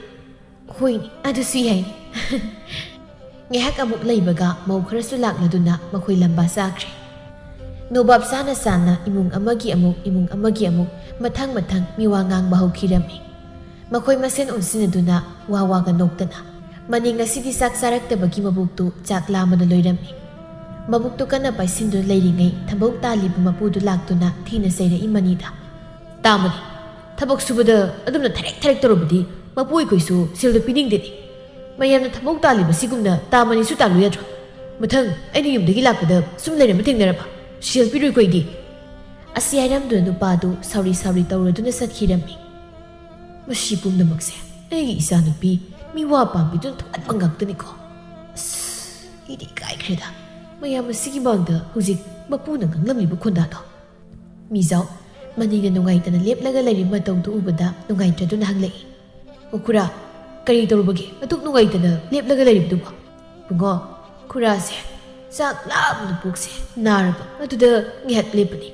"ꯍꯣꯏꯅꯦ, ꯑꯗꯨꯁꯨ ꯌꯥꯏꯅꯦ꯫" ꯉꯥꯏꯍꯥꯛ ꯑꯃꯨꯛ ꯂꯩꯕꯒ ꯃꯧ ꯈꯔꯁꯨ ꯂꯥꯛꯂꯗꯨꯅ ꯃꯈꯣꯏ ꯂꯝꯕꯥ ꯆꯥꯈ꯭ꯔꯦ꯫ ꯅꯣꯕꯥꯞ ꯆꯥꯅ ꯆꯥꯅ ꯏꯃꯨꯡ ꯑꯃꯒꯤ ꯑꯃꯨꯛ, ꯏꯃꯨꯡ ꯑꯃꯒꯤ ꯑꯃꯨꯛ ꯃꯊꯪ ꯃꯊꯪ ꯃꯤꯋꯥ ꯉꯥꯡꯕ ꯍꯧꯈꯤꯔꯝꯃꯤ꯫ ꯃꯈꯣꯏ ꯃꯁꯦꯟ ꯑꯣꯟꯁꯤꯟꯅꯗꯨꯅ ꯋꯥ ꯋꯥꯒ ꯅꯣꯛꯇꯅ, ꯃꯅꯤ ꯉꯁꯤꯗꯤ ꯆꯥꯛ ꯆꯥꯔꯛꯇꯕꯒꯤ ꯃꯕꯨꯛꯇꯨ ꯆꯥꯛ ꯂꯥꯝꯕꯅ ꯂꯣꯏꯔꯝꯃꯤ꯫ ꯃꯕꯨꯛꯇꯨ ꯀꯟꯅ ꯄꯥꯏꯁꯤꯟꯗꯨꯅ ꯂꯩꯔꯤꯉꯩ ꯊꯝꯕꯧ ꯇꯥꯜꯂꯤꯕ ꯃꯄꯨꯗꯨ ꯂꯥꯛꯇꯨꯅ ꯊꯤꯅ ꯆꯩꯔꯛꯏ ꯃꯅꯤꯗ꯫ "ꯇꯥ ꯃꯅꯤ, ꯊꯕꯛ ꯁꯨꯕꯗ ꯑꯗꯨꯝꯅ ꯊꯔꯦꯛ ꯊꯔꯦꯛ ꯇꯧꯔꯕꯗꯤ ꯃꯄꯨ ꯑꯩꯈꯣꯏꯁꯨ ꯁꯦꯜꯗꯨ ꯄꯤꯅꯤꯡꯗꯦꯅꯦ꯫ ꯃꯌꯥꯝꯅ ꯊꯕꯛ ꯇꯥꯜꯂꯤꯕ ꯁꯤꯒꯨꯝꯅ ꯇꯥ ꯃꯅꯤꯁꯨ ꯇꯥꯜꯂꯨ ꯌꯥꯗ꯭ꯔꯣ? ꯃꯊꯪ ꯑꯩꯅ ꯌꯨꯝꯗꯒꯤ ꯂꯥꯛꯄꯗ ꯁꯨꯝ ꯂꯩꯔꯝꯕ ꯊꯦꯡꯅꯔꯕ ꯁꯦꯜ ꯄꯤꯔꯣꯏꯀꯣ ꯑꯩꯗꯤ꯫" ꯑꯁꯤ ꯍꯥꯏꯔꯝꯗꯨꯅ ꯅꯨꯄꯥꯗꯨ ꯁꯥꯎꯔꯤ ꯁꯥꯎꯔꯤ ꯇꯧꯔꯗꯨꯅ ꯆꯠꯈꯤꯔꯝꯃꯤ꯫ "ꯃꯁꯤ ꯄꯨꯝꯅꯃꯛꯁꯦ ꯑꯩꯒꯤ ꯏꯆꯥꯅꯨꯄꯤ ꯃꯤꯋꯥ ꯄꯥꯝꯕꯤꯗꯨꯅ ꯊꯣꯛꯍꯟꯕ ꯉꯥꯛꯇꯅꯤꯀꯣ꯫ ꯑꯁ, ꯑꯩꯗꯤ ꯏꯀꯥꯏꯈ꯭ꯔꯦꯗ꯫ ꯃꯌꯥꯝ ꯑꯁꯤꯒꯤ ꯃꯥꯡꯗ ꯍꯧꯖꯤꯛ ꯃꯄꯨꯅ ꯉꯥꯡꯂꯝꯂꯤꯕ ꯈꯣꯟꯗꯥꯗꯣ꯫" ꯃꯤꯖꯥꯎ ꯃꯅꯤꯅ ꯅꯨꯡꯉꯥꯏꯇꯅ ꯂꯦꯞꯂꯒ ꯂꯩꯔꯤꯕ ꯃꯇꯧꯗꯨ ꯎꯕꯗ ꯅꯨꯡꯉꯥꯏꯇ꯭ꯔꯗꯨꯅ ꯍꯪꯂꯛꯏ꯫ "ꯑꯣ ꯈꯨꯔꯥ, ꯀꯔꯤ ꯇꯧꯔꯨꯕꯒꯦ ꯑꯗꯨꯛ ꯅꯨꯡꯉꯥꯏꯇꯅ ꯂꯦꯞꯂꯒ ꯂꯩꯔꯤꯕꯗꯨꯕꯣ?" "ꯏꯕꯨꯡꯉꯣ, ꯈꯨꯔꯥꯁꯦ ꯆꯥꯛ ꯂꯥꯝꯅ ꯄꯨꯛꯁꯦ ꯅꯥꯔꯕ ꯑꯗꯨꯗ ꯉꯥꯏꯍꯥꯛ ꯂꯦꯞꯄꯅꯤ꯫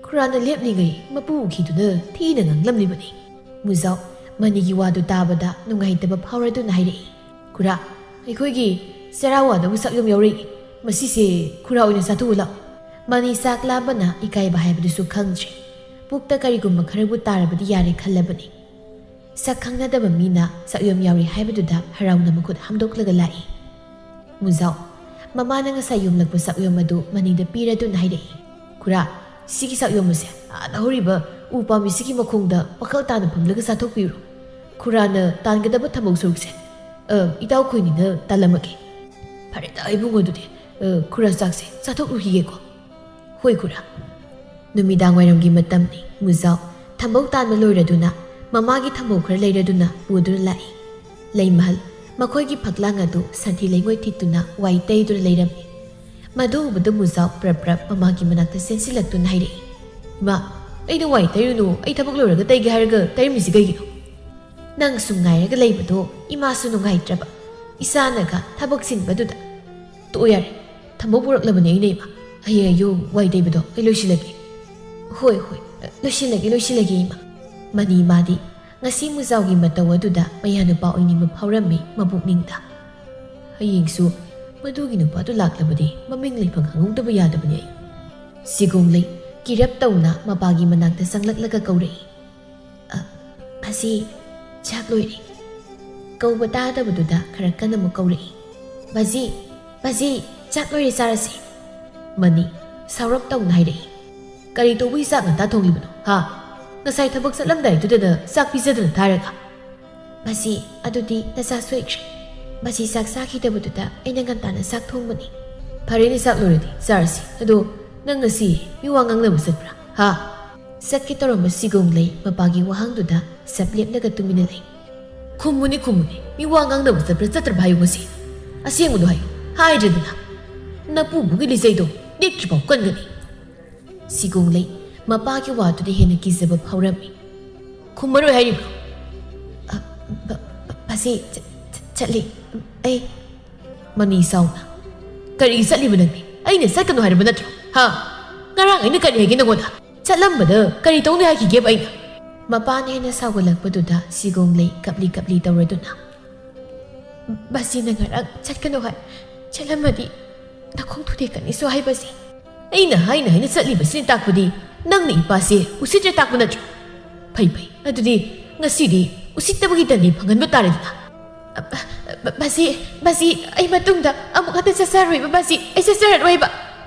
ꯈꯨꯔꯥꯅ ꯂꯦꯞꯂꯤꯉꯩ ꯃꯄꯨ ꯎꯈꯤꯗꯨꯅ ꯊꯤꯅ ꯉꯥꯡꯂꯝꯂꯤꯕꯅꯤ꯫" ꯃꯨꯖꯥꯎ ꯃꯅꯤꯒꯤ ꯋꯥꯗꯨ ꯇꯥꯕꯗ ꯅꯨꯡꯉꯥꯏꯇꯕ ꯐꯥꯎꯔꯗꯨꯅ ꯍꯥꯏꯔꯛꯏ꯫ "ꯈꯨꯔꯥ, ꯑꯩꯈꯣꯏꯒꯤ ꯆꯔꯥ ꯋꯥꯅꯕ ꯆꯥꯛ ꯌꯥꯝ ꯌꯥꯎꯔꯛꯏ꯫ ꯃꯁꯤꯁꯦ ꯈꯨꯔꯥ ꯑꯣꯏꯅ ꯆꯥꯊꯣꯛꯎ ꯂꯥꯎ꯫" ꯃꯅꯤ ꯆꯥꯛ ꯂꯥꯝꯕꯅ ꯏꯀꯥꯏꯕ ꯍꯥꯏꯕꯗꯨꯁꯨ ꯈꯪꯗ꯭ꯔꯦ꯫ ꯄꯨꯛꯇ ꯀꯔꯤꯒꯨꯝꯕ ꯈꯔꯕꯨ ꯇꯥꯔꯕꯗꯤ ꯌꯥꯔꯦ ꯈꯜꯂꯕꯅꯤ꯫ ꯁꯛ ꯈꯪꯅꯗꯕ ꯃꯤꯅ ꯆꯥꯛꯌꯣꯝ ꯌꯥꯎꯔꯤ ꯍꯥꯏꯕꯗꯨꯗ ꯍꯔꯥꯎꯅ ꯃꯈꯨꯠ ꯍꯥꯝꯗꯣꯛꯂꯒ ꯂꯥꯛꯏ꯫ ꯃꯨꯖꯥꯎ ꯃꯃꯥꯅ ꯉꯁꯥꯏ ꯌꯣꯝꯂꯛꯄ ꯆꯥꯛꯌꯣꯝ ꯑꯗꯨ ꯃꯅꯤꯗ ꯄꯤꯔꯗꯨꯅ ꯍꯥꯏꯔꯛꯏ꯫ "ꯈꯨꯔꯥ, ꯁꯤꯒꯤ ꯆꯥꯛꯌꯣꯝ ꯑꯁꯦ ꯑꯥꯗ ꯍꯧꯔꯤꯕ ꯎ ꯄꯥꯝꯕꯤꯁꯤꯒꯤ ꯃꯈꯣꯡꯗ ꯋꯥꯈꯜ ꯇꯥꯅ ꯐꯝꯂꯒ ꯆꯥꯊꯣꯛꯄꯤꯔꯣ꯫ ꯈꯨꯔꯥꯅ ꯇꯥꯟꯒꯗꯕ ꯊꯝꯕꯧ ꯁꯔꯨꯛꯁꯦ, ꯑ, ꯏꯇꯥꯎ ꯈꯣꯏꯅꯤꯅ ꯇꯥꯜꯂꯝꯃꯒꯦ꯫" "ꯐꯔꯦꯗ ꯏꯕꯨꯡꯉꯣ, ꯑꯗꯨꯗꯤ, ꯑ, ꯈꯨꯔꯥ ꯆꯥꯛꯁꯦ ꯆꯥꯊꯣꯛꯂꯨꯈꯤꯒꯦꯀꯣ꯫" "ꯍꯣꯏ ꯈꯨꯔꯥ꯫" ꯅꯨꯃꯤꯗꯥꯡ ꯋꯥꯏꯔꯝꯒꯤ ꯃꯇꯝꯅꯤ꯫ ꯃꯨꯖꯥꯎ ꯊꯝꯕꯧ ꯇꯥꯟꯕ ꯂꯣꯏꯔꯗꯨꯅ ꯃꯃꯥꯒꯤ ꯊꯝꯕꯧ ꯈꯔ ꯂꯩꯔꯗꯨꯅ ꯄꯨꯗꯨꯅ ꯂꯥꯛꯏ꯫ ꯂꯩꯃꯍꯜ ꯃꯈꯣꯏꯒꯤ ꯐꯛꯂꯥꯡ ꯑꯗꯨ ꯁꯟꯊꯤ ꯂꯩꯉꯣꯏ ꯊꯤꯠꯇꯨꯅ ꯋꯥꯏ ꯇꯩꯗꯨꯅ ꯂꯩꯔꯝꯃꯤ꯫ ꯃꯗꯨ ꯎꯕꯗ ꯃꯨꯖꯥꯎ ꯄ꯭ꯔꯞ ꯄ꯭ꯔꯞ ꯃꯃꯥꯒꯤ ꯃꯅꯥꯛꯇ ꯆꯦꯟꯁꯤꯜꯂꯛꯇꯨꯅ ꯍꯥꯏꯔꯛꯏ, "ꯏꯃꯥ, ꯑꯩꯅ ꯋꯥꯏ ꯇꯩꯔꯨꯅꯨ, ꯑꯩ ꯊꯕꯛ ꯂꯣꯏꯔꯒ ꯇꯩꯒꯦ ꯍꯥꯏꯔꯒ ꯇꯩꯔꯝꯃꯤꯁꯤ ꯀꯩꯒꯤꯅꯣ? ꯅꯪ ꯁꯨꯝ ꯉꯥꯏꯔꯒ ꯂꯩꯕꯗꯣ ꯏꯃꯥꯁꯨ ꯅꯨꯡꯉꯥꯏꯇ꯭ꯔꯕ, ꯏꯆꯥꯅꯒ ꯊꯕꯛ ꯆꯤꯟꯕꯗꯨꯗ꯫ ꯇꯣꯛꯑꯣ ꯌꯥꯔꯦ, ꯊꯝꯕꯧ ꯄꯨꯔꯛꯂꯕꯅꯦ ꯑꯩꯅ ꯏꯃꯥ꯫ ꯍꯌꯦꯡ ꯑꯌꯨꯛ ꯋꯥꯏ ꯇꯩꯕꯗꯣ ꯑꯩ ꯂꯣꯏꯁꯤꯜꯂꯒꯦ꯫" "ꯍꯣꯏ, ꯍꯣꯏ, ꯂꯣꯏꯁꯤꯜꯂꯒꯦ, ꯂꯣꯏꯁꯤꯜꯂꯒꯦ ꯏꯃꯥ꯫" ꯃꯅꯤ ꯃꯥꯗꯤ ꯉꯁꯤ ꯃꯨꯖꯥꯎꯒꯤ ꯃꯇꯧ ꯑꯗꯨꯗ ꯃꯌꯥꯅꯨꯄꯥ ꯑꯣꯏꯅꯤꯡꯕ ꯐꯥꯎꯔꯝꯃꯤ ꯃꯄꯨꯛꯅꯤꯡꯗ꯫ ꯍꯌꯦꯡꯁꯨ ꯃꯗꯨꯒꯤ ꯅꯨꯄꯥꯗꯨ ꯂꯥꯛꯂꯕꯗꯤ ꯃꯃꯤꯡ ꯂꯩꯐꯝ ꯈꯪꯍꯧꯗꯕ ꯌꯥꯗꯕꯅꯤ ꯑꯩ꯫ ꯁꯤꯒꯣꯡꯂꯩ ꯀꯤꯔꯞ ꯇꯧꯅ ꯃꯄꯥꯒꯤ ꯃꯅꯥꯛꯇ ꯆꯪꯂꯛꯂꯒ ꯀꯧꯔꯛꯏ, "ꯑ, ꯃꯁꯤ ꯆꯥꯛ ꯂꯣꯏꯔꯦ꯫" ꯀꯧꯕ ꯇꯥꯗꯕꯗꯨꯗ ꯈꯔ ꯀꯟꯅ ꯑꯃꯨꯛ ꯀꯧꯔꯛꯏ, "ꯕꯥꯖꯤ, ꯕꯥꯖꯤ, ꯆꯥꯛ ꯂꯣꯏꯔꯦ, ꯆꯥꯔꯁꯤ꯫" ꯃꯅꯤ ꯁꯥꯎꯔꯞ ꯇꯧꯅ ꯍꯥꯏꯔꯛꯏ, "ꯀꯔꯤ ꯇꯧꯕꯒꯤ ꯆꯥꯛ ꯉꯟꯇꯥ ꯊꯣꯡꯂꯤꯕꯅꯣ, ꯍꯥ? ꯉꯁꯥꯏ ꯊꯕꯛ ꯆꯠꯂꯝꯗꯥꯏꯗꯨꯗꯅ ꯆꯥꯛ ꯄꯤꯖꯗꯅ ꯊꯥꯔꯒ?" "ꯕꯥꯖꯤ, ꯑꯗꯨꯗꯤ ꯅꯆꯥ ꯁꯣꯏꯈ꯭ꯔꯦ꯫ ꯕꯥꯖꯤ ꯆꯥꯛ ꯆꯥꯈꯤꯗꯕꯗꯨꯗ ꯑꯩꯅ ꯉꯟꯇꯥꯅ ꯆꯥꯛ ꯊꯣꯡꯕꯅꯤ꯫" "ꯐꯔꯦꯅꯦ, ꯆꯥꯛ ꯂꯣꯏꯔꯗꯤ ꯆꯥꯔꯁꯤ꯫ ꯑꯗꯣ ꯅꯪ ꯉꯁꯤ ꯃꯤ ꯋꯥ ꯉꯥꯡꯅꯕ ꯆꯠꯄ꯭ꯔꯥ, ꯍꯥ?" ꯆꯠꯀꯦ ꯇꯧꯔꯝꯕ ꯁꯤꯒꯣꯡꯂꯩ ꯃꯄꯥꯒꯤ ꯋꯥꯍꯪꯗꯨꯗ ꯆꯞ ꯂꯦꯞꯂꯒ ꯇꯨꯃꯤꯟꯅ ꯂꯩ꯫ "ꯈꯨꯝꯃꯨꯅꯦ, ꯈꯨꯝꯃꯨꯅꯦ, ꯃꯤ ꯋꯥ ꯉꯥꯡꯅꯕ ꯆꯠꯄ꯭ꯔꯥ ꯆꯠꯇ꯭ꯔꯕ ꯍꯥꯏꯌꯨ ꯉꯁꯤ꯫ ꯑꯁꯦꯡꯕꯗꯣ ꯍꯥꯏꯌꯨ, ꯍꯥꯏꯗ꯭ꯔꯗꯅ ꯅꯄꯨꯕꯨꯒꯤ ꯂꯤꯆꯩꯗꯣ ꯇꯦꯛꯇ꯭ꯔꯤꯐꯥꯎ ꯀꯟꯒꯅꯤ꯫" ꯁꯤꯒꯣꯡꯂꯩ ꯃꯄꯥꯒꯤ ꯋꯥꯗꯨꯗ ꯍꯦꯟꯅ ꯀꯤꯖꯕ ꯐꯥꯎꯔꯝꯃꯤ꯫ "ꯈꯨꯝꯃꯔꯣꯏ ꯍꯥꯏꯔꯤꯕ꯭ꯔꯣ?" "ꯑ, ꯕ-, ꯕ-, ꯕꯥꯖꯤ, ꯆ-, ꯆ-, ꯆꯠꯂꯤ꯫ ꯑꯩ" ꯃꯅꯤ ꯁꯥꯎꯅ, "ꯀꯔꯤꯒꯤ ꯆꯠꯂꯤꯕ ꯅꯪꯗꯤ? ꯑꯩꯅ ꯆꯠꯀꯅꯨ ꯍꯥꯏꯔꯕ ꯅꯠꯇ꯭ꯔꯣ? ꯍꯥ? ꯉꯔꯥꯡ ꯑꯩꯅ ꯀꯔꯤ ꯍꯥꯏꯒꯦ ꯅꯪꯉꯣꯟꯗ? ꯆꯠꯂꯝꯕꯗ ꯀꯔꯤ ꯇꯧꯅꯤ ꯍꯥꯏꯈꯤꯒꯦꯕ ꯑꯩꯅ?" ꯃꯄꯥꯅ ꯍꯦꯟꯅ ꯁꯥꯎꯒꯠꯂꯛꯄꯗꯨꯗ ꯁꯤꯒꯣꯡꯂꯩ ꯀꯞꯂꯤ ꯀꯞꯂꯤ ꯇꯧꯔꯗꯨꯅ, "ꯕꯥꯖꯤꯅ ꯉꯔꯥꯡ ꯆꯠꯀꯅꯨ ꯍꯥꯏ, ꯆꯠꯂꯝꯃꯗꯤ ꯅꯈꯣꯡ ꯊꯨꯗꯦꯛꯀꯅꯤꯁꯨ ꯍꯥꯏꯕꯁꯤ꯫ ꯑꯩꯅ ꯍꯥꯏꯅ ꯍꯥꯏꯅ ꯆꯠꯂꯤꯕꯁꯤꯅ ꯇꯥꯛꯄꯗꯤ ꯅꯪꯅ ꯏꯄꯥꯁꯦ ꯎꯁꯤꯠꯇ꯭ꯔꯦ ꯇꯥꯛꯄ ꯅꯠꯇ꯭ꯔꯣ? ꯐꯩ, ꯐꯩ, ꯑꯗꯨꯗꯤ ꯉꯁꯤꯗꯤ ꯎꯁꯤꯠꯇꯕꯒꯤ ꯗꯟꯗꯤ ꯐꯪꯍꯟꯕ ꯇꯥꯔꯦꯗꯅ꯫" "ꯑ, ꯑ, ꯕꯥꯖꯤ, ꯕꯥꯖꯤ, ꯑꯩ ꯃꯇꯨꯡꯗ ꯑꯃꯨꯛ ꯍꯟꯅ ꯆꯠꯆꯔꯣꯏꯕ ꯕꯥꯖꯤ, ꯑꯩ ꯆꯠꯆꯔꯔꯣꯏꯕ꯫"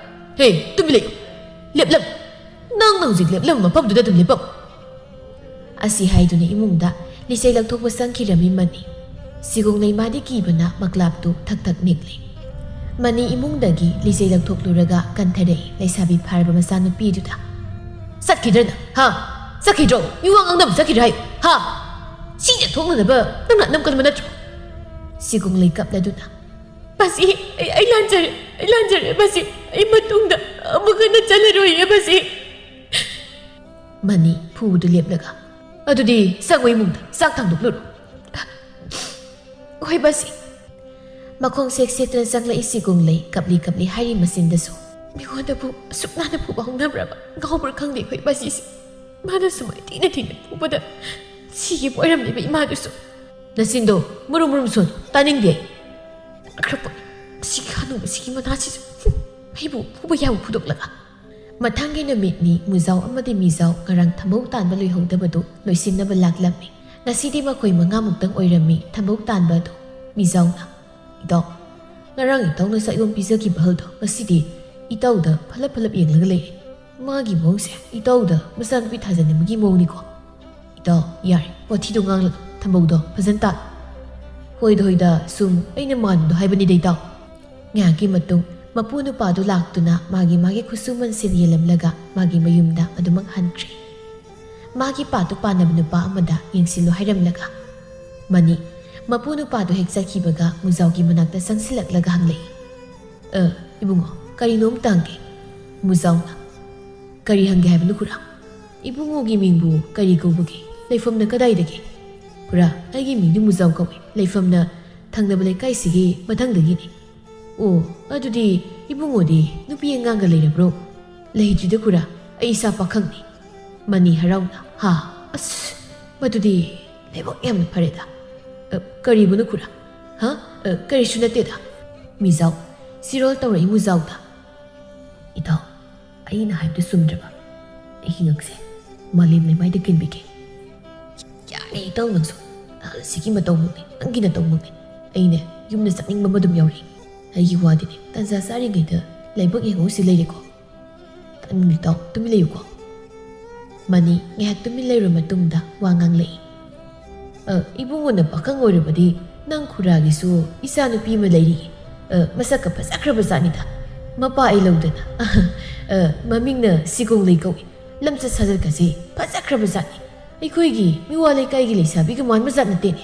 "ꯍꯦ, ꯇꯨꯃꯤꯟ ꯂꯩꯌꯨ꯫ ꯂꯦꯞꯂꯝꯃꯨ꯫ ꯅꯪꯅ ꯍꯧꯖꯤꯛ ꯂꯦꯞꯂꯝꯕ ꯃꯐꯝꯗꯨꯗ ꯑꯗꯨꯝ ꯂꯦꯞꯄꯝꯃꯨ꯫" ꯑꯁꯤ ꯍꯥꯏꯗꯨꯅ ꯏꯃꯨꯡꯗ ꯂꯤꯆꯩ ꯂꯧꯊꯣꯛꯄ ꯆꯪꯈꯤꯔꯝꯃꯤ ꯃꯅꯤ꯫ ꯁꯤꯒꯣꯡꯂꯩ ꯃꯥꯗꯤ ꯀꯤꯕꯅ ꯃꯀ꯭ꯂꯥꯞꯇꯨ ꯊꯛ ꯊꯛ ꯅꯤꯛꯂꯤ꯫ ꯃꯅꯤ ꯏꯃꯨꯡꯗꯒꯤ ꯂꯤꯆꯩ ꯂꯧꯊꯣꯛꯂꯨꯔꯒ ꯀꯟꯊꯔꯛꯏ ꯂꯩꯁꯥꯕꯤ ꯐꯥꯔꯕ ꯃꯆꯥꯅꯨꯄꯤꯗꯨꯗ꯫ ꯆꯠꯈꯤꯗ꯭ꯔꯅ? ꯍꯥ? ꯆꯠꯈꯤꯗ꯭ꯔꯣ? ꯃꯤ ꯋꯥ ꯉꯥꯡꯅꯕ ꯆꯠꯈꯤꯗ꯭ꯔꯥ ꯍꯥꯏꯌꯨ? ꯍꯥ? ꯁꯤꯁꯦ ꯊꯣꯛꯅꯅꯕ ꯅꯪꯅ ꯅꯝꯒꯟꯕ ꯅꯠꯇ꯭ꯔꯣ? ꯁꯤꯒꯨꯡꯂꯩ ꯀꯞꯂꯗꯨꯅ, "ꯃꯁꯤ ꯑꯩ, ꯑꯩ ꯂꯥꯟꯖꯔꯦ, ꯑꯩ ꯂꯥꯟꯖꯔꯦ꯫ ꯃꯁꯤ ꯑꯩ ꯃꯇꯨꯡꯗ ꯑꯃꯨꯛ ꯍꯟꯅ ꯆꯠꯂꯔꯣꯏꯌꯦ ꯃꯁꯤ꯫" ꯃꯅꯤ ꯐꯨꯕꯗꯨ ꯂꯦꯞꯂꯒ, "ꯑꯗꯨꯗꯤ ꯆꯪꯉꯣ ꯏꯃꯨꯡꯗ, ꯆꯥꯛ ꯊꯥꯡꯗꯣꯛꯂꯨꯔꯣ꯫" "ꯍꯣꯏ ꯃꯁꯤ꯫" ꯃꯈꯣꯡ ꯁꯦꯛ ꯁꯦꯛꯇꯨꯅ ꯆꯪꯂꯛꯏ ꯁꯤꯒꯨꯡꯂꯩ ꯀꯞꯂꯤ ꯀꯞꯂꯤ ꯍꯥꯏꯔꯤ ꯃꯆꯤꯟꯗꯁꯨ꯫ "ꯃꯤꯉꯣꯟꯗꯕꯨ ꯑꯁꯨꯛ ꯅꯥꯟꯅ ꯐꯨꯕ ꯍꯧꯅꯕ꯭ꯔꯕ? ꯉꯥꯎꯕ꯭ꯔꯥ ꯈꯪꯗꯦ ꯑꯩꯈꯣꯏ ꯃꯁꯤꯁꯦ꯫ ꯃꯥꯅ ꯁꯨꯃꯥꯏꯅ ꯊꯤꯅ ꯊꯤꯅ ꯐꯨꯕꯗ ꯁꯤꯒꯦꯕꯨ ꯑꯣꯏꯔꯝꯂꯤꯕ ꯏꯃꯥꯗꯨꯁꯨ꯫" "ꯅꯆꯤꯟꯗꯣ ꯃꯨꯔꯨꯝ ꯃꯨꯔꯨꯝ ꯁꯣꯟ, ꯇꯥꯅꯤꯡꯗꯦ ꯑꯩ꯫" "ꯈ꯭ꯔꯄꯣꯠ, ꯁꯤꯒꯤ ꯍꯅꯨꯕꯁꯤꯒꯤ ꯃꯅꯥꯁꯤꯁꯨ꯫ ꯍꯨꯝ, ꯑꯩꯕꯨ ꯐꯨꯕ ꯌꯥꯕ ꯐꯨꯗꯣꯛꯂꯒ꯫" ꯃꯊꯪꯒꯤ ꯅꯨꯃꯤꯠꯅꯤ ꯃꯨꯖꯥꯎ ꯑꯃꯗꯤ ꯃꯤꯖꯥꯎ ꯉꯔꯥꯡ ꯊꯝꯕꯧ ꯇꯥꯟꯕ ꯂꯣꯏꯍꯧꯗꯕꯗꯨ ꯂꯣꯏꯁꯤꯟꯅꯕ ꯂꯥꯛꯂꯝꯃꯤ꯫ ꯉꯁꯤꯗꯤ ꯃꯈꯣꯏ ꯃꯉꯥꯃꯨꯛꯇꯪ ꯑꯣꯏꯔꯝꯃꯤ ꯊꯝꯕꯧ ꯇꯥꯟꯕ ꯑꯗꯨ꯫ ꯃꯤꯖꯥꯎꯅ, "ꯏꯇꯥꯎ, ꯉꯔꯥꯡ ꯏꯇꯥꯎꯅ ꯆꯥꯛꯌꯣꯝ ꯄꯤꯖꯈꯤꯕ ꯑꯍꯜꯗꯣ ꯉꯁꯤꯗꯤ ꯏꯇꯥꯎꯗ ꯐꯠꯂꯞ ꯐꯠꯂꯞ ꯌꯦꯡꯂꯒ ꯂꯩꯔꯦ꯫ ꯃꯥꯒꯤ ꯃꯑꯣꯡꯁꯦ ꯏꯇꯥꯎꯗ ꯃꯆꯥꯅꯨꯄꯤ ꯊꯥꯖꯅꯤꯡꯕꯒꯤ ꯃꯑꯣꯡꯅꯤꯀꯣ꯫ ꯏꯇꯥꯎ, ꯌꯥꯔꯦ, ꯋꯥꯊꯤꯗꯣ ꯉꯥꯡꯂꯅꯨ, ꯊꯝꯕꯧꯗꯣ ꯐꯖꯅ ꯇꯥꯛ꯫" "ꯍꯣꯏꯗ, ꯍꯣꯏꯗ, ꯁꯨꯝ ꯑꯩꯅ ꯃꯥꯟꯕꯗꯣ ꯍꯥꯏꯕꯅꯤꯗ ꯏꯇꯥꯎ꯫" ꯉꯥꯏꯍꯥꯛꯀꯤ ꯃꯇꯨꯡ ꯃꯄꯨ ꯅꯨꯄꯥꯗꯨ ꯂꯥꯛꯇꯨꯅ ꯃꯥꯒꯤ ꯃꯥꯒꯤ ꯈꯨꯠꯁꯨꯃꯟꯁꯤꯡ ꯌꯦꯜꯂꯝꯂꯒ ꯃꯥꯒꯤ ꯃꯌꯨꯝꯗ ꯑꯗꯨꯃꯛ ꯍꯟꯈ꯭ꯔꯦ꯫ ꯃꯥꯒꯤ ꯄꯥꯠꯇꯨ ꯄꯥꯟꯅꯕ ꯅꯨꯄꯥ ꯑꯃꯗ ꯌꯦꯡꯁꯤꯜꯂꯨ ꯍꯥꯏꯔꯝꯂꯒ ꯃꯅꯤ, ꯃꯄꯨ ꯅꯨꯄꯥꯗꯨ ꯍꯦꯛ ꯆꯠꯈꯤꯕꯒ ꯃꯨꯖꯥꯎꯒꯤ ꯃꯅꯥꯛꯇ ꯆꯪꯁꯤꯜꯂꯛꯂꯒ ꯍꯪꯂꯛꯏ, "ꯑ, ꯏꯕꯨꯡꯉꯣ, ꯀꯔꯤꯅꯣ ꯑꯝꯇ ꯍꯪꯒꯦ꯫" ꯃꯨꯖꯥꯎꯅ, "ꯀꯔꯤ ꯍꯪꯒꯦ ꯍꯥꯏꯕꯅꯣ ꯈꯨꯔꯥ? ꯏꯕꯨꯡꯉꯣꯒꯤ ꯃꯤꯡꯕꯨ ꯀꯔꯤ ꯀꯧꯕꯒꯦ? ꯂꯩꯐꯝꯅ ꯀꯗꯥꯏꯗꯒꯤ?" "ꯈꯨꯔꯥ, ꯑꯩꯒꯤ ꯃꯤꯡꯗꯤ ꯃꯨꯖꯥꯎ ꯀꯧꯏ꯫ ꯂꯩꯐꯝꯅ ꯊꯪꯅꯕ ꯂꯩꯀꯥꯏꯁꯤꯒꯤ ꯃꯊꯪꯗꯒꯤꯅꯤ꯫" "ꯑꯣ, ꯑꯗꯨꯗꯤ ꯏꯕꯨꯡꯉꯣꯗꯤ ꯅꯨꯄꯤ ꯑꯉꯥꯡꯒ ꯂꯩꯔꯕ꯭ꯔꯣ?" "ꯂꯩꯇ꯭ꯔꯤꯗ ꯈꯨꯔꯥ, ꯑꯩ ꯏꯁꯥ ꯄꯥꯈꯪꯅꯤ꯫" ꯃꯅꯤ ꯍꯔꯥꯎꯅ, "ꯍꯥ, ꯑꯁ, ꯃꯗꯨꯗꯤ ꯂꯥꯏꯕꯛ ꯌꯥꯝꯅ ꯐꯔꯦꯗ꯫" "ꯑ, ꯀꯔꯤꯕꯨꯅꯣ ꯈꯨꯔꯥ? ꯍꯥ? ꯑ, ꯀꯔꯤꯁꯨ ꯅꯠꯇꯦꯗ꯫" ꯃꯤꯖꯥꯎ, ꯁꯤꯔꯣꯜ ꯇꯧꯔꯛꯏ ꯃꯨꯖꯥꯎꯗ꯫ "ꯏꯇꯥꯎ, ꯑꯩꯅ ꯍꯥꯏꯕꯗꯨ ꯆꯨꯝꯗ꯭ꯔꯕ? ꯑꯩꯒꯤ ꯉꯛꯁꯦ ꯃꯥꯂꯦꯝ ꯂꯩꯃꯥꯏꯗ ꯀꯤꯟꯕꯤꯒꯦ꯫" "ꯌꯥꯔꯦ ꯏꯇꯥꯎ ꯅꯪꯁꯨ, ꯑꯍꯜꯁꯤꯒꯤ ꯃꯇꯧꯃꯛꯅꯤ, ꯅꯪꯒꯤ ꯅꯇꯧꯃꯛꯅꯤ꯫ ꯑꯩꯅꯦ ꯌꯨꯝꯗ ꯆꯠꯅꯤꯡꯕ ꯑꯃ ꯑꯗꯨꯝ ꯌꯥꯎꯔꯤ꯫ ꯑꯩꯒꯤ ꯋꯥꯗꯤꯅꯦ ꯇꯟꯖꯥ ꯆꯥꯔꯤꯉꯩꯗ ꯂꯥꯏꯕꯛ ꯌꯦꯡꯍꯧꯁꯤ ꯂꯩꯔꯦꯀꯣ꯫ ꯇꯥꯅꯤꯡꯗꯦ ꯏꯇꯥꯎ, ꯇꯨꯃꯤꯟ ꯂꯩꯌꯨꯀꯣ꯫" ꯃꯅꯤ ꯉꯥꯏꯍꯥꯛ ꯇꯨꯃꯤꯟ ꯂꯩꯔꯕ ꯃꯇꯨꯡꯗ ꯋꯥ ꯉꯥꯡꯂꯛꯏ꯫ "ꯑ, ꯏꯕꯨꯡꯉꯣꯅ ꯄꯥꯈꯪ ꯑꯣꯏꯔꯕꯗꯤ ꯅꯪ ꯈꯨꯔꯥꯒꯤꯁꯨ ꯏꯆꯥ ꯅꯨꯄꯤ ꯑꯃ ꯂꯩꯔꯤ꯫ ꯑ, ꯃꯁꯛꯀ ꯐꯖꯈ꯭ꯔꯕ ꯖꯥꯠꯅꯤꯗ꯫ ꯃꯄꯥ ꯑꯩ ꯂꯧꯗꯅ꯫ ꯑ, ꯃꯃꯤꯡꯅ ꯁꯤꯒꯣꯡꯂꯩ ꯀꯧꯏ꯫ ꯂꯝꯆꯠ ꯁꯥꯖꯠꯀꯁꯦ ꯐꯖꯈ꯭ꯔꯕ ꯖꯥꯠꯅꯤ꯫ ꯑꯩꯈꯣꯏꯒꯤ ꯃꯤꯋꯥ ꯂꯩꯀꯥꯏꯒꯤ ꯂꯩꯁꯥꯕꯤꯒ ꯃꯥꯟꯕ ꯖꯥꯠ ꯅꯠꯇꯦꯅꯦ꯫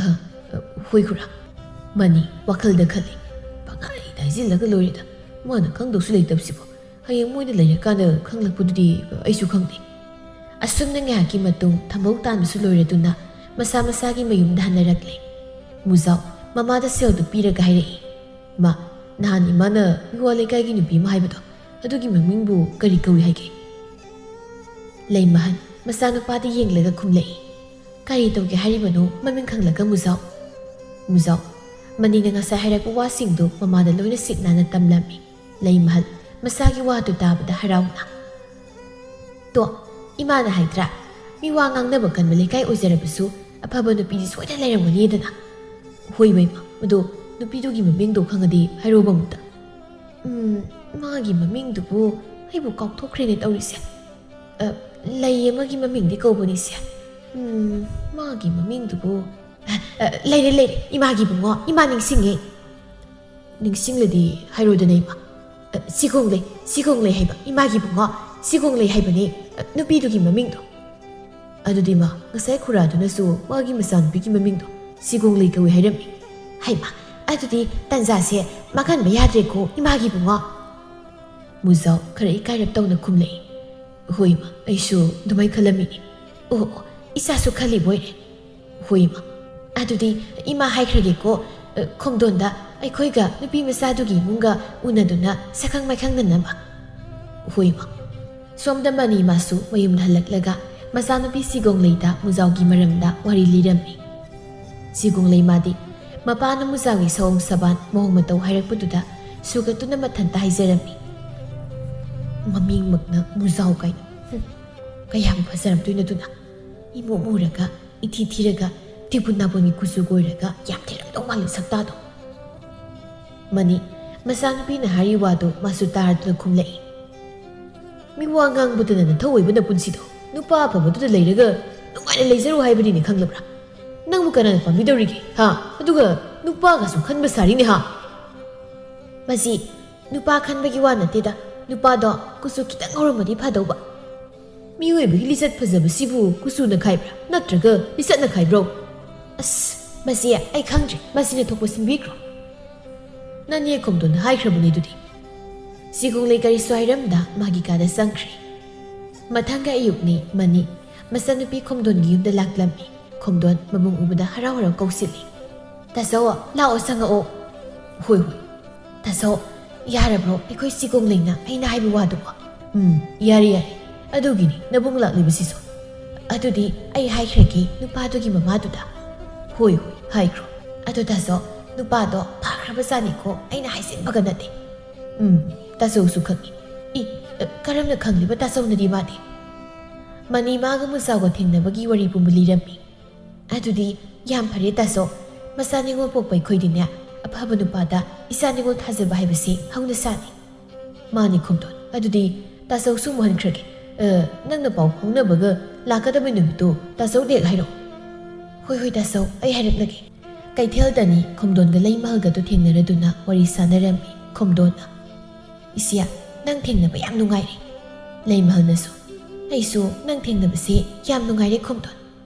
ꯑ, ꯑ, ꯍꯣꯏ ꯈꯨꯔꯥ, ꯃꯥꯅꯤ ꯋꯥꯈꯜꯗ ꯈꯜꯂꯤ꯫ ꯄꯪꯍꯥꯏꯗ ꯍꯥꯏꯖꯤꯜꯂꯒ ꯂꯣꯏꯔꯦꯗ꯫ ꯃꯥꯅ ꯈꯪꯗꯧꯁꯨ ꯂꯩꯇꯕꯁꯤꯕꯨ꯫ ꯍꯌꯦꯡ ꯃꯣꯏꯗ ꯂꯩꯔꯀꯥꯟꯗ ꯈꯪꯂꯛꯄꯗꯨꯗꯤ ꯑꯩꯁꯨ ꯈꯪꯗꯦ꯫ ꯑꯁꯨꯝꯅ ꯉꯥꯏꯍꯥꯛꯀꯤ ꯃꯇꯨꯡ ꯊꯝꯕꯧ ꯇꯥꯟꯕꯁꯨ ꯂꯣꯏꯔꯗꯨꯅ ꯃꯁꯥ ꯃꯁꯥꯒꯤ ꯃꯌꯨꯝꯗ ꯍꯟꯅꯔꯛꯂꯦ꯫ ꯃꯨꯖꯥꯎ ꯃꯃꯥꯗ ꯁꯦꯜꯗꯨ ꯄꯤꯔꯒ ꯍꯥꯏꯔꯛꯏ, "ꯃꯥ, ꯅꯍꯥꯟ ꯏꯃꯥꯅ ꯃꯤꯋꯥ ꯂꯩꯀꯥꯏꯒꯤ ꯅꯨꯄꯤ ꯑꯃ ꯍꯥꯏꯕꯗꯣ, ꯑꯗꯨꯒꯤ ꯃꯃꯤꯡꯕꯨ ꯀꯔꯤ ꯀꯧꯏ ꯍꯥꯏꯒꯦ?" ꯂꯩꯃꯍꯟ ꯃꯆꯥꯅꯨꯄꯥꯗ ꯌꯦꯡꯂꯒ ꯈꯨꯝꯂꯛꯏ, "ꯀꯔꯤ ꯇꯧꯒꯦ ꯍꯥꯏꯔꯤꯕꯅꯣ ꯃꯃꯤꯡ ꯈꯪꯂꯒ ꯃꯨꯖꯥꯎ?" ꯃꯨꯖꯥꯎ ꯃꯅꯤꯅ ꯉꯁꯥꯏ ꯍꯥꯏꯔꯛꯄ ꯋꯥꯁꯤꯡꯗꯨ ꯃꯃꯥꯗ ꯂꯣꯏꯅ ꯁꯤꯠ ꯅꯥꯟꯅ ꯇꯝꯂꯝꯃꯤ꯫ ꯂꯩꯃꯍꯟ ꯃꯆꯥꯒꯤ ꯋꯥꯗꯨ ꯇꯥꯕꯗ ꯍꯔꯥꯎꯅ, "ꯇꯣ, ꯏꯃꯥꯅ ꯍꯥꯏꯗ꯭ꯔꯥ, ꯃꯤ ꯋꯥ ꯉꯥꯡꯅꯕ ꯀꯟꯕ ꯂꯩꯀꯥꯏ ꯑꯣꯏꯖꯔꯕꯁꯨ ꯑꯐꯕ ꯅꯨꯄꯤꯗꯤ ꯁꯣꯏꯗꯅ ꯂꯩꯔꯝꯒꯅꯤꯗꯅ?" "ꯍꯣꯏ ꯕꯦꯝꯃ, ꯑꯗꯣ ꯅꯨꯄꯤꯗꯨꯒꯤ ꯃꯃꯤꯡꯗꯣ ꯈꯪꯉꯗꯤ ꯍꯥꯏꯔꯣꯕ ꯑꯃꯨꯛꯇ?" "ꯎꯝ, ꯃꯥꯒꯤ ꯃꯃꯤꯡꯗꯨꯕꯨ ꯑꯩꯕꯨ ꯀꯥꯎꯊꯣꯛꯈ꯭ꯔꯦꯅꯦ ꯇꯧꯔꯤꯁꯦ꯫ ꯑ, ꯂꯩ ꯑꯃꯒꯤ ꯃꯃꯤꯡꯗꯤ ꯀꯧꯕꯅꯤꯁꯦ꯫ ꯎꯝ, ꯃꯥꯒꯤ ꯃꯃꯤꯡꯗꯨꯕꯨ, ꯑ, ꯑ, ꯂꯩꯔꯦ, ꯂꯩꯔꯦ, ꯏꯃꯥꯒꯤ ꯏꯕꯨꯡꯉꯣ, ꯏꯃꯥ ꯅꯤꯡꯁꯤꯡꯉꯦ꯫ ꯅꯤꯡꯁꯤꯡꯂꯗꯤ ꯍꯥꯏꯔꯣꯗꯅ ꯏꯃꯥ꯫ ꯑ, ꯁꯤꯒꯣꯡꯂꯩ, ꯁꯤꯒꯣꯡꯂꯩ ꯍꯥꯏꯕ, ꯏꯃꯥꯒꯤ ꯏꯕꯨꯡꯉꯣ, ꯁꯤꯒꯣꯡꯂꯩ ꯍꯥꯏꯕꯅꯦ, ꯑ, ꯅꯨꯄꯤꯗꯨꯒꯤ ꯃꯃꯤꯡꯗꯣ꯫ ꯑꯗꯨꯗꯤ ꯏꯃꯥ, ꯉꯁꯥꯏ ꯈꯨꯔꯥꯗꯨꯅꯁꯨ ꯃꯥꯒꯤ ꯃꯆꯥꯅꯨꯄꯤꯒꯤ ꯃꯃꯤꯡꯗꯣ ꯁꯤꯒꯣꯡꯂꯩ ꯀꯧꯏ ꯍꯥꯏꯔꯝꯃꯤ꯫ ꯍꯩꯃꯥ, ꯑꯗꯨꯗꯤ ꯇꯟꯖꯥꯁꯦ ꯃꯥꯡꯍꯟꯕ ꯌꯥꯗ꯭ꯔꯦꯀꯣ, ꯏꯃꯥꯒꯤ ꯏꯕꯨꯡꯉꯣ꯫" ꯃꯨꯖꯥꯎ ꯈꯔ ꯏꯀꯥꯏꯔꯞ ꯇꯧꯅ ꯈꯨꯝꯂꯛꯏ, "ꯍꯣꯏ ꯏꯃꯥ, ꯑꯩꯁꯨ ꯑꯗꯨꯃꯥꯏꯅ ꯈꯜꯂꯝꯃꯤꯅꯤ꯫ ꯑꯣ, ꯑꯣ, ꯏꯆꯥꯁꯨ ꯈꯜꯂꯤꯕꯣꯏꯔꯦ꯫ ꯍꯣꯏ ꯏꯃꯥ, ꯑꯗꯨꯗꯤ ꯏꯃꯥ ꯍꯥꯏꯈ꯭ꯔꯒꯦꯀꯣ, ꯑ, ꯈꯣꯡꯗꯣꯟꯗ ꯑꯩꯈꯣꯏꯒ ꯅꯨꯄꯤ ꯃꯆꯥꯗꯨꯒꯤ ꯏꯃꯨꯡꯒ ꯎꯅꯗꯨꯅ ꯁꯛꯈꯪ ꯃꯥꯏꯈꯪꯅꯅꯕ꯫" "ꯍꯣꯏ ꯏꯃꯥ꯫" ꯁꯣꯝꯗ ꯃꯅꯤ ꯃꯥꯁꯨ ꯃꯌꯨꯝꯗ ꯍꯜꯂꯛꯂꯒ ꯃꯆꯥꯅꯨꯄꯤ ꯁꯤꯒꯣꯡꯂꯩꯗ ꯃꯨꯖꯥꯎꯒꯤ ꯃꯔꯝꯗ ꯋꯥꯔꯤ ꯂꯤꯔꯝꯃꯤ꯫ ꯁꯤꯒꯣꯡꯂꯩ ꯃꯥꯗꯤ ꯃꯄꯥꯅ ꯃꯨꯖꯥꯎꯒꯤ ꯁꯑꯣꯡ ꯁꯕꯥꯟ ꯃꯑꯣꯡ ꯃꯇꯧ ꯍꯥꯏꯔꯛꯄꯗꯨꯗ ꯁꯨꯒꯠꯇꯨꯅ ꯃꯊꯟꯇ ꯍꯥꯏꯖꯔꯝꯃꯤ, "ꯃꯃꯤꯡꯃꯛꯅ ꯃꯨꯖꯥꯎ ꯀꯥꯏꯅ꯫ ꯍꯨꯝ, ꯀꯌꯥꯝ ꯐꯖꯔꯝꯗꯣꯏꯅꯣ ꯑꯗꯨꯅ? ꯏꯃꯨ ꯃꯨꯔꯒ, ꯏꯊꯤ ꯊꯤꯔꯒ, ꯇꯤꯕꯨ ꯅꯥꯕꯣꯟꯒꯤ ꯀꯨꯆꯨ ꯀꯣꯏꯔꯒ ꯌꯥꯝ ꯊꯤꯔꯝꯗꯧ ꯃꯥꯜꯂꯤ ꯁꯛꯇꯥꯗꯣ꯫" ꯃꯅꯤ ꯃꯆꯥꯅꯨꯄꯤꯅ ꯍꯥꯏꯔꯤ ꯋꯥꯗꯨ ꯃꯥꯁꯨ ꯇꯥꯔꯗꯨꯅ ꯈꯨꯝꯂꯛꯏ, "ꯃꯤ ꯋꯥ ꯉꯥꯡꯕꯗꯅ ꯅꯊꯧ ꯑꯣꯏꯕ ꯅꯄꯨꯟꯁꯤꯗꯣ ꯅꯨꯄꯥ ꯑꯐꯕꯗꯨꯗ ꯂꯩꯔꯒ ꯅꯨꯡꯉꯥꯏꯅ ꯂꯩꯖꯔꯨ ꯍꯥꯏꯕꯅꯤꯅꯦ, ꯈꯪꯂꯕ꯭ꯔꯥ? ꯅꯪꯕꯨ ꯀꯅꯥꯅ ꯄꯥꯝꯕꯤꯗꯧꯔꯤꯒꯦ, ꯍꯥ? ꯑꯗꯨꯒ ꯅꯨꯄꯥꯒꯁꯨ ꯈꯟꯕ ꯁꯥꯔꯤꯅꯦ, ꯍꯥ?" "ꯃꯁꯤ ꯅꯨꯄꯥ ꯈꯟꯕꯒꯤ ꯋꯥ ꯅꯠꯇꯦꯗ, ꯅꯨꯄꯥꯗꯣ ꯀꯨꯆꯨ ꯈꯤꯇꯪ ꯉꯧꯔꯝꯃꯗꯤ ꯐꯗꯧꯕ, ꯃꯤꯑꯣꯏꯕꯒꯤ ꯂꯤꯆꯠ ꯐꯖꯕꯁꯤꯕꯨ ꯀꯨꯆꯨꯅ ꯈꯥꯏꯕ꯭ꯔꯥ, ꯅꯠꯇ꯭ꯔꯒ ꯂꯤꯆꯠꯅ ꯈꯥꯏꯕ꯭ꯔꯣ? ꯑꯁ, ꯃꯁꯤ ꯑꯩ ꯈꯪꯗ꯭ꯔꯦ, ꯃꯁꯤꯅ ꯊꯣꯛꯄ ꯁꯤꯟꯕꯤꯈ꯭ꯔꯣ꯫ ꯅꯅꯦ ꯈꯣꯝꯗꯣꯟꯅ ꯍꯥꯏꯈ꯭ꯔꯕꯅꯤ ꯑꯗꯨꯗꯤ꯫ ꯁꯤꯒꯣꯡꯂꯩ ꯀꯔꯤꯁꯨ ꯍꯥꯏꯔꯝꯗ ꯃꯥꯒꯤ ꯀꯥꯗ ꯆꯪꯈ꯭ꯔꯦ꯫ ꯃꯊꯪꯒꯤ ꯑꯌꯨꯛꯅꯤ ꯃꯅꯤ ꯃꯆꯥꯅꯨꯄꯤ ꯈꯣꯝꯗꯣꯟꯒꯤ ꯌꯨꯝꯗ ꯂꯥꯛꯂꯝꯃꯤ꯫ ꯈꯣꯝꯗꯣꯟ ꯃꯕꯨꯡ ꯎꯕꯗ ꯍꯔꯥꯎ ꯍꯔꯥꯎ ꯀꯧꯁꯤꯜꯂꯤ꯫ "ꯇꯥꯆꯧ, ꯂꯥꯛꯑꯣ, ꯆꯪꯉꯛꯑꯣ꯫" "ꯍꯣꯏ, ꯍꯣꯏ꯫" "ꯇꯥꯆꯧ, ꯌꯥꯔꯕ꯭ꯔꯣ ꯑꯩꯈꯣꯏ ꯁꯤꯒꯣꯡꯂꯩꯅ ꯑꯩꯅ ꯍꯥꯏꯕ ꯋꯥꯗꯨꯕꯣ?" "ꯎꯝ, ꯌꯥꯔꯦ, ꯌꯥꯔꯦ꯫ ꯑꯗꯨꯒꯤꯅꯤ ꯅꯕꯨꯡ ꯂꯥꯛꯂꯤꯕꯁꯤꯁꯨ꯫ ꯑꯗꯨꯗꯤ ꯑꯩ ꯍꯥꯏꯈ꯭ꯔꯒꯦ ꯅꯨꯄꯥꯗꯨꯒꯤ ꯃꯃꯥꯗꯨꯗ꯫" "ꯍꯣꯏ, ꯍꯣꯏ, ꯍꯥꯏꯈ꯭ꯔꯣ꯫ ꯑꯗꯣ ꯇꯥꯆꯧ, ꯅꯨꯄꯥꯗꯣ ꯐꯈ꯭ꯔꯕꯖꯥꯠꯅꯤꯀꯣ, ꯑꯩꯅ ꯍꯥꯏꯖꯤꯟꯕꯒ ꯅꯠꯇꯦ꯫" "ꯎꯝ, ꯇꯥꯆꯧꯁꯨ ꯈꯪꯉꯤ꯫" "ꯏ, ꯀꯔꯝꯅ ꯈꯪꯂꯤꯕ ꯇꯥꯆꯧꯅꯗꯤ ꯃꯥꯗꯤ?" ꯃꯅꯤ ꯃꯥꯒ ꯃꯨꯆꯥꯎꯒ ꯊꯦꯡꯅꯕꯒꯤ ꯋꯥꯔꯤ ꯄꯨꯝꯕ ꯂꯤꯔꯝꯃꯤ꯫ "ꯑꯗꯨꯗꯤ ꯌꯥꯝ ꯐꯔꯦ ꯇꯥꯆꯧ꯫ ꯃꯆꯥ ꯅꯤꯉꯣꯜ ꯄꯣꯛꯄ ꯑꯩꯈꯣꯏꯗꯤꯅꯦ, ꯑꯐꯕ ꯅꯨꯄꯥꯗ ꯏꯆꯥ ꯅꯤꯉꯣꯜ ꯊꯥꯖꯕ ꯍꯥꯏꯕꯁꯤ ꯍꯧꯅꯁꯥꯅꯤ꯫" "ꯃꯥꯅꯤ ꯈꯣꯝꯗꯣꯟ, ꯑꯗꯨꯗꯤ ꯇꯥꯆꯧꯁꯨ ꯃꯨꯍꯟꯈ꯭ꯔꯒꯦ꯫ ꯑ, ꯅꯪꯅ ꯄꯥꯎ ꯐꯥꯎꯅꯕꯒ ꯂꯥꯛꯀꯗꯕ ꯅꯨꯃꯤꯠꯇꯨ ꯇꯥꯆꯧꯗ ꯍꯦꯛ ꯍꯥꯏꯔꯛꯑꯣ꯫" "ꯍꯣꯏ, ꯍꯣꯏ ꯇꯥꯆꯧ, ꯑꯩ ꯍꯥꯏꯔꯛꯂꯒꯦ꯫" ꯀꯩꯊꯦꯜꯗꯅꯤ ꯈꯣꯝꯗꯣꯟꯒ ꯂꯩꯃꯍꯜꯒꯗꯨ ꯊꯦꯡꯅꯔꯗꯨꯅ ꯋꯥꯔꯤ ꯁꯥꯟꯅꯔꯝꯃꯤ ꯈꯣꯝꯗꯣꯟꯅ꯫ "ꯏꯆꯦ, ꯅꯪ ꯊꯦꯡꯅꯕ ꯌꯥꯝ ꯅꯨꯡꯉꯥꯏꯔꯦ꯫" ꯂꯩꯃꯍꯜꯅꯁꯨ, "ꯑꯩꯁꯨ ꯅꯪ ꯊꯦꯡꯅꯕꯁꯦ ꯌꯥꯝ ꯅꯨꯡꯉꯥꯏꯔꯦ ꯈꯣꯝꯗꯣꯟ꯫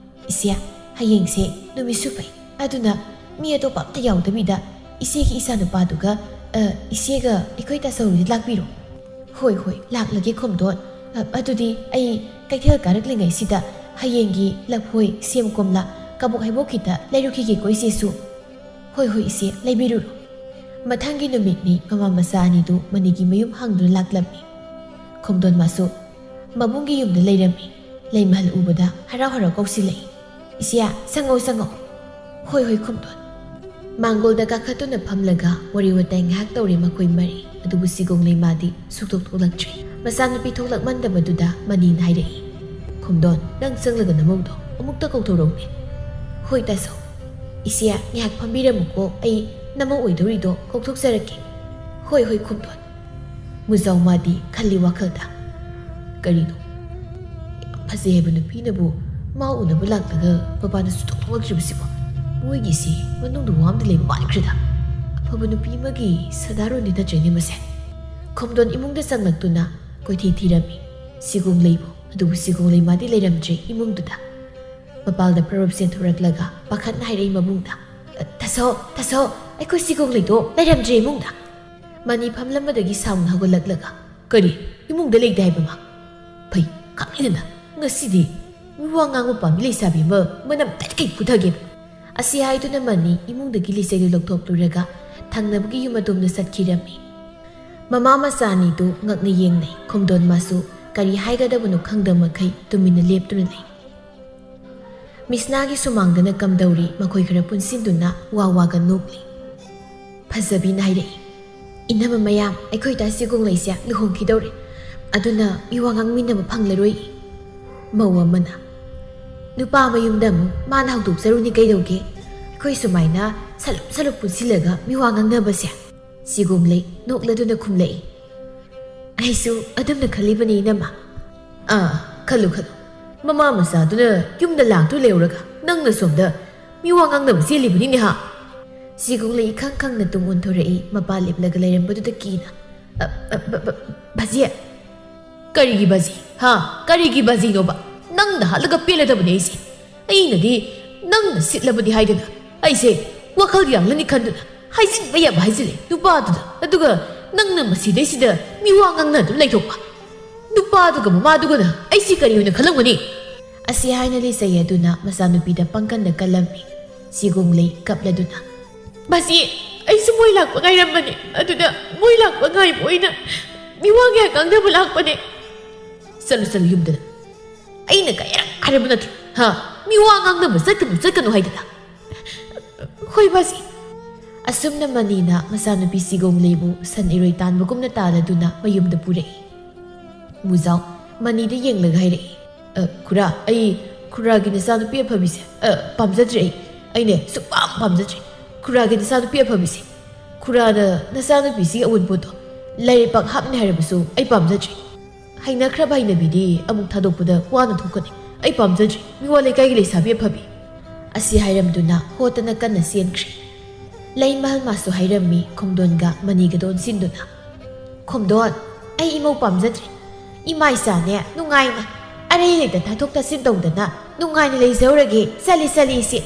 ꯏꯆꯦ, ꯍꯌꯦꯡꯁꯦ ꯅꯨꯃꯤꯠꯁꯨ ꯐꯩ, ꯑꯗꯨꯅ ꯃꯤ ꯑꯇꯣꯞꯄ ꯑꯝꯇ ꯌꯥꯎꯗꯕꯤꯗ ꯏꯆꯦꯒꯤ ꯏꯆꯥꯅꯨꯄꯥꯗꯨꯒ, ꯑ, ꯏꯆꯦꯒ ꯑꯩꯈꯣꯏ ꯇꯥꯆꯧꯗ ꯂꯥꯛꯄꯤꯔꯣ꯫" "ꯍꯣꯏ, ꯍꯣꯏ, ꯂꯥꯛꯂꯒꯦ ꯈꯣꯝꯗꯣꯟ꯫ ꯑ, ꯑꯗꯨꯗꯤ ꯑꯩ ꯀꯩꯊꯦꯜ ꯀꯥꯔꯛꯂꯤꯉꯩꯁꯤꯗ ꯍꯌꯦꯡꯒꯤ ꯂꯐꯣꯏ, ꯁꯦꯝ, ꯀꯣꯝꯂꯥ, ꯀꯕꯣꯛ ꯍꯩꯕꯣꯛ ꯈꯤꯇ ꯂꯩꯔꯨꯈꯤꯒꯦꯀꯣ ꯏꯆꯦꯁꯨ꯫" "ꯍꯣꯏ, ꯍꯣꯏ ꯏꯆꯦ, ꯂꯩꯕꯤꯔꯨꯔꯣ꯫" ꯃꯊꯪꯒꯤ ꯅꯨꯃꯤꯠꯅꯤ ꯃꯃꯥ ꯃꯆꯥ ꯑꯅꯤꯗꯨ ꯃꯅꯤꯒꯤ ꯃꯌꯨꯝ ꯍꯥꯡꯗꯨꯅ ꯂꯥꯛꯂꯝꯃꯤ꯫ ꯈꯣꯝꯗꯣꯟ ꯃꯥꯁꯨ ꯃꯕꯨꯡꯒꯤ ꯌꯨꯝꯗ ꯂꯩꯔꯝꯃꯤ꯫ ꯂꯩꯃꯍꯜ ꯎꯕꯗ ꯍꯔꯥꯎ ꯍꯔꯥꯎ ꯀꯧꯁꯤꯜꯂꯛꯏ, "ꯏꯆꯦ, ꯆꯪꯉꯛꯑꯣ, ꯆꯪꯉꯛꯑꯣ꯫" "ꯍꯣꯏ, ꯍꯣꯏ ꯈꯣꯝꯗꯣꯟ꯫" ꯃꯥꯡꯒꯣꯜꯗ ꯀꯥꯈꯠꯇꯨꯅ ꯐꯝꯂꯒ ꯋꯥꯔꯤ ꯋꯥꯇꯥꯏ ꯉꯥꯏꯍꯥꯛ ꯇꯧꯔꯦ ꯃꯈꯣꯏ ꯃꯔꯤ꯫ ꯑꯗꯨꯕꯨ ꯁꯤꯒꯣꯡꯂꯩ ꯃꯥꯗꯤ ꯁꯨꯛꯊꯣꯛ ꯊꯣꯛꯂꯛꯇ꯭ꯔꯦ꯫ ꯃꯆꯥꯅꯨꯄꯤ ꯊꯣꯛꯂꯛꯃꯟꯗꯕꯗꯨꯗ ꯃꯅꯤꯅ ꯍꯥꯏꯔꯛꯏ, "ꯈꯣꯝꯗꯣꯟ, ꯅꯪ ꯆꯪꯂꯒ ꯅꯃꯧꯗꯣ ꯑꯃꯨꯛꯇ ꯀꯧꯊꯣꯔꯛꯎꯅꯦ꯫" "ꯍꯣꯏ ꯇꯥꯆꯧ꯫" "ꯏꯆꯦ, ꯉꯥꯏꯍꯥꯛ ꯐꯝꯕꯤꯔꯝꯃꯨꯀꯣ, ꯑꯩ ꯅꯃꯧ ꯑꯣꯏꯗꯧꯔꯤꯗꯣ ꯀꯧꯊꯣꯛꯆꯔꯛꯀꯦ꯫" "ꯍꯣꯏ, ꯍꯣꯏ ꯈꯣꯝꯗꯣꯟ꯫" ꯃꯨꯖꯥꯎ ꯃꯥꯗꯤ ꯈꯜꯂꯤ ꯋꯥꯈꯜꯗ, "ꯀꯔꯤꯅꯣ? ꯌꯥꯝ ꯐꯖꯩ ꯍꯥꯏꯕ ꯅꯨꯄꯤꯅꯕꯨ ꯃꯥ ꯎꯅꯕ ꯂꯥꯛꯂꯒ ꯃꯄꯥꯟꯗ ꯁꯨꯛꯊꯣꯛ ꯊꯣꯛꯂꯛꯇ꯭ꯔꯤꯕꯁꯤꯕꯣ? ꯃꯣꯏꯒꯤꯁꯤ ꯃꯅꯨꯡꯗ ꯋꯥ ꯑꯃꯗꯤ ꯂꯩꯕ ꯃꯥꯟꯈ꯭ꯔꯦꯗ꯫ ꯑꯐꯕ ꯅꯨꯄꯤ ꯑꯃꯒꯤ ꯁꯥꯗꯥꯔꯣꯟꯗꯤ ꯅꯠꯇ꯭ꯔꯦꯅꯦ ꯃꯁꯦ꯫" ꯈꯣꯝꯗꯣꯟ ꯏꯃꯨꯡꯗ ꯆꯪꯂꯛꯇꯨꯅ ꯀꯣꯏꯊꯤ ꯊꯤꯔꯝꯃꯤ꯫ ꯁꯤꯒꯣꯡꯂꯩꯕꯨ ꯑꯗꯨꯕꯨ ꯁꯤꯒꯣꯡꯂꯩ ꯃꯥꯗꯤ ꯂꯩꯔꯝꯗ꯭ꯔꯦ ꯏꯃꯨꯡꯗꯨꯗ꯫ ꯃꯄꯥꯜꯗ ꯄ꯭ꯔꯔꯨꯞ ꯆꯦꯟꯊꯣꯔꯛꯂꯒ ꯄꯥꯈꯠꯅ ꯍꯥꯏꯔꯛꯏ ꯃꯕꯨꯡꯗ, "ꯇꯥꯁꯣ, ꯇꯥꯁꯣ, ꯑꯩꯈꯣꯏ ꯁꯤꯒꯣꯡꯂꯩꯗꯣ ꯂꯩꯔꯝꯗ꯭ꯔꯦ ꯏꯃꯨꯡꯗ!" ꯃꯅꯤ ꯐꯝꯂꯝꯕꯗꯒꯤ ꯁꯥꯎꯅ ꯍꯧꯒꯠꯂꯛꯂꯒ, "ꯀꯔꯤ? ꯏꯃꯨꯡꯗ ꯂꯩꯇꯦ ꯍꯥꯏꯕ ꯃꯥ? ꯐꯩ, ꯈꯪꯉꯤꯗꯅ, ꯉꯁꯤꯗꯤ ꯃꯤꯋꯥ ꯉꯥꯡꯕ ꯄꯥꯝꯕꯤ ꯂꯩꯁꯥꯕꯤ ꯑꯃ ꯃꯅꯝ ꯇꯠꯈꯩ ꯐꯨꯊꯒꯦ!" ꯑꯁꯤ ꯍꯥꯏꯗꯨꯅ ꯃꯅꯤ ꯏꯃꯨꯡꯗꯒꯤ ꯂꯤꯆꯩꯗꯨ ꯂꯧꯊꯣꯛꯂꯨꯔꯒ ꯊꯪꯅꯕꯒꯤ ꯌꯨꯝ ꯑꯗꯣꯝꯗ ꯆꯠꯈꯤꯔꯝꯃꯤ꯫ ꯃꯃꯥ ꯃꯆꯥ ꯑꯅꯤꯗꯨ ꯉꯛꯅ ꯌꯦꯡꯅꯩ꯫ ꯈꯣꯝꯗꯣꯟ ꯃꯥꯁꯨ ꯀꯔꯤ ꯍꯥꯏꯒꯗꯕꯅꯣ ꯈꯪꯗꯕ ꯃꯈꯩ ꯇꯨꯃꯤꯟꯅ ꯂꯦꯞꯇꯨꯅ ꯂꯩ꯫ ꯃꯤꯁꯅꯥꯒꯤ ꯁꯨꯃꯥꯡꯗꯅ ꯀꯝꯗꯧꯔꯤ ꯃꯈꯣꯏ ꯈꯔ ꯄꯨꯟꯁꯤꯟꯗꯨꯅ ꯋꯥ ꯋꯥꯒ ꯅꯣꯛꯂꯤ꯫ ꯐꯖꯕꯤꯅ ꯍꯥꯏꯔꯛꯏ, "ꯏꯅꯝꯃ ꯃꯌꯥꯝ, ꯑꯩꯈꯣꯏ ꯗꯥ ꯁꯤꯒꯣꯡꯂꯩꯁꯦ ꯂꯨꯍꯣꯡꯈꯤꯗꯧꯔꯦ, ꯑꯗꯨꯅ ꯃꯤꯋꯥ ꯉꯥꯡꯃꯤꯟꯅꯕ ꯐꯪꯂꯔꯣꯏ꯫" ꯃꯧ ꯑꯃꯅ, "ꯅꯨꯄꯥ ꯃꯌꯨꯝꯗ ꯑꯃꯨꯛ ꯃꯥꯅ ꯍꯧꯗꯣꯛꯆꯔꯨꯅꯤ ꯀꯩꯗꯧꯒꯦ? ꯑꯩꯈꯣꯏ ꯁꯨꯃꯥꯏꯅ ꯁꯂꯨꯞ ꯁꯂꯨꯞ ꯄꯨꯟꯁꯤꯜꯂꯒ ꯃꯤꯋꯥ ꯉꯥꯡꯅꯕꯁꯦ?" ꯁꯤꯒꯣꯡꯂꯩ ꯅꯣꯛꯂꯗꯨꯅ ꯈꯨꯝꯂꯛꯏ, "ꯑꯩꯁꯨ ꯑꯗꯨꯝꯅ ꯈꯜꯂꯤꯕꯅꯤ ꯏꯅꯝꯃ꯫ ꯑꯥ, ꯈꯜꯂꯨ ꯈꯜꯂꯨ, ꯃꯃꯥ ꯃꯆꯥꯗꯨꯅ ꯌꯨꯝꯗ ꯂꯥꯛꯇꯨ ꯂꯩꯍꯧꯔꯒ ꯅꯪꯅ ꯁꯣꯝꯗ ꯃꯤꯋꯥ ꯉꯥꯡꯅꯕ ꯆꯦꯜꯂꯤꯕꯅꯤꯅꯦ ꯍꯥ?" ꯁꯤꯒꯣꯡꯂꯩ ꯏꯈꯪ ꯈꯪꯅ ꯇꯨꯡ ꯑꯣꯟꯊꯣꯔꯛꯏ꯫ ꯃꯄꯥ ꯂꯦꯞꯂꯒ ꯂꯩꯔꯝꯕꯗꯨꯗ ꯀꯤꯅ, "ꯑ, ꯑ, ꯕ-, ꯕ-, ꯕꯥꯖꯤ!" "ꯀꯔꯤꯒꯤ ꯕꯥꯖꯤ? ꯍꯥ? ꯀꯔꯤꯒꯤ ꯕꯥꯖꯤꯅꯣꯕ? ꯅꯪꯅ ꯍꯥꯠꯂꯒ ꯄꯦꯜꯂꯗꯕꯅꯦ ꯑꯩꯁꯦ꯫ ꯑꯩꯅꯗꯤ ꯅꯪꯅ ꯁꯤꯠꯂꯕꯗꯤ ꯍꯥꯏꯗꯅ ꯑꯩꯁꯦ ꯋꯥꯈꯜ ꯌꯥꯡꯂꯅꯤ ꯈꯟꯗꯨꯅ ꯍꯥꯏꯖꯤꯟꯕ ꯌꯥꯕ ꯍꯥꯏꯖꯤꯜꯂꯦ ꯅꯨꯄꯥꯗꯨꯗ꯫ ꯑꯗꯨꯒ ꯅꯪꯅ ꯃꯁꯤꯗꯩꯁꯤꯗ ꯃꯤꯋꯥ ꯉꯥꯡꯅꯗꯨꯅ ꯂꯩꯊꯣꯛꯄ꯫ ꯅꯨꯄꯥꯗꯨꯒ ꯃꯃꯥꯗꯨꯒꯅ ꯑꯩꯁꯦ ꯀꯔꯤ ꯑꯣꯏꯅ ꯈꯜꯂꯝꯒꯅꯤ?" ꯑꯁꯤ ꯍꯥꯏꯅ ꯂꯤꯆꯩ ꯑꯗꯨꯅ ꯃꯆꯥꯅꯨꯄꯤꯗ ꯄꯪꯀꯟꯗ ꯀꯜꯂꯝꯃꯤ꯫ ꯁꯤꯒꯣꯡꯂꯩ ꯀꯞꯂꯗꯨꯅ, "ꯕꯥꯖꯤ, ꯑꯩꯁꯨ ꯃꯣꯏ ꯂꯥꯛꯄ ꯉꯥꯏꯔꯝꯕꯅꯤ꯫ ꯑꯗꯨꯗ ꯃꯣꯏ ꯂꯥꯛꯄ ꯉꯥꯏꯕ ꯑꯣꯏꯅ ꯃꯤꯋꯥ ꯀꯌꯥ ꯉꯥꯡꯅꯕ ꯂꯥꯛꯄꯅꯦ꯫" "ꯆꯠꯂꯨ, ꯆꯠꯂꯨ ꯌꯨꯝꯗ ꯅꯪ꯫ ꯑꯩꯅ ꯀꯌꯥꯔꯛ ꯍꯥꯏꯔꯕ ꯅꯠꯇ꯭ꯔꯣ? ꯍꯥ? ꯃꯤꯋꯥ ꯉꯥꯡꯅꯕ ꯆꯠꯀꯅꯨ, ꯆꯠꯀꯅꯨ ꯍꯥꯏꯗꯅ?" "ꯍꯣꯏ ꯕꯥꯖꯤ꯫" ꯑꯁꯨꯝꯅ ꯃꯅꯤꯅ ꯃꯆꯥꯅꯨꯄꯤ ꯁꯤꯒꯣꯡꯂꯩꯕꯨ ꯁꯟ ꯏꯔꯣꯏ ꯇꯥꯟꯕꯒꯨꯝꯅ ꯇꯥꯜꯂꯗꯨꯅ ꯃꯌꯨꯝꯗ ꯄꯨꯔꯛꯏ꯫ ꯃꯨꯖꯥꯎ ꯃꯅꯤꯗ ꯌꯦꯡꯂꯒ ꯍꯥꯏꯔꯛꯏ, "ꯑ, ꯈꯨꯔꯥ, ꯑꯩ ꯈꯨꯔꯥꯒꯤ ꯅꯆꯥꯅꯨꯄꯤ ꯑꯐꯕꯤꯁꯦ, ꯑ, ꯄꯥꯝꯖꯗ꯭ꯔꯦ꯫ ꯑꯩ, ꯑꯩꯅꯦ ꯁꯨꯛꯄꯥꯝ ꯄꯥꯝꯖꯗ꯭ꯔꯦ ꯈꯨꯔꯥꯒꯤ ꯅꯆꯥꯅꯨꯄꯤ ꯑꯐꯕꯤꯁꯦ꯫ ꯈꯨꯔꯥꯅ ꯅꯆꯥꯅꯨꯄꯤꯁꯤꯒꯤ ꯑꯋꯨꯟꯄꯣꯠꯇꯣ ꯂꯥꯏꯔꯩꯄꯥꯛ ꯍꯥꯞꯅꯤ ꯍꯥꯏꯔꯕꯁꯨ ꯑꯩ ꯄꯥꯝꯖꯗ꯭ꯔꯦ꯫ ꯍꯩꯅꯈ꯭ꯔꯕ ꯍꯩꯅꯕꯤꯗꯤ ꯑꯃꯨꯛ ꯊꯥꯗꯣꯛꯄꯗ ꯋꯥꯅ ꯊꯣꯛꯀꯅꯤ꯫ ꯑꯩ ꯄꯥꯝꯖꯗ꯭ꯔꯦ ꯃꯤꯋꯥ ꯂꯩꯀꯥꯏꯒꯤ ꯂꯩꯁꯥꯕꯤ ꯑꯐꯕꯤ꯫" ꯑꯁꯤ ꯍꯥꯏꯔꯝꯗꯨꯅ ꯍꯣꯠꯇꯅ ꯀꯟꯅ ꯆꯦꯟꯈ꯭ꯔꯦ꯫ ꯂꯩꯃꯍꯜ ꯃꯥꯁꯨ ꯍꯥꯏꯔꯝꯃꯤ ꯈꯣꯝꯗꯣꯟꯒ ꯃꯅꯤꯒꯗ ꯑꯣꯟꯁꯤꯟꯗꯨꯅ, "ꯈꯣꯝꯗꯣꯟ, ꯑꯩ ꯏꯃꯧ ꯄꯥꯝꯖꯗ꯭ꯔꯦ꯫ ꯏꯃꯥ ꯏꯆꯥꯅꯦ ꯅꯨꯡꯉꯥꯏꯅ ꯑꯔꯩ ꯂꯩꯇ ꯇꯥꯊꯣꯛ ꯇꯥꯁꯤꯟ ꯇꯧꯗꯅ ꯅꯨꯡꯉꯥꯏꯅ ꯂꯩꯖꯍꯧꯔꯒꯦ꯫ ꯆꯠꯂꯤ, ꯆꯠꯂꯤ ꯏꯆꯦ꯫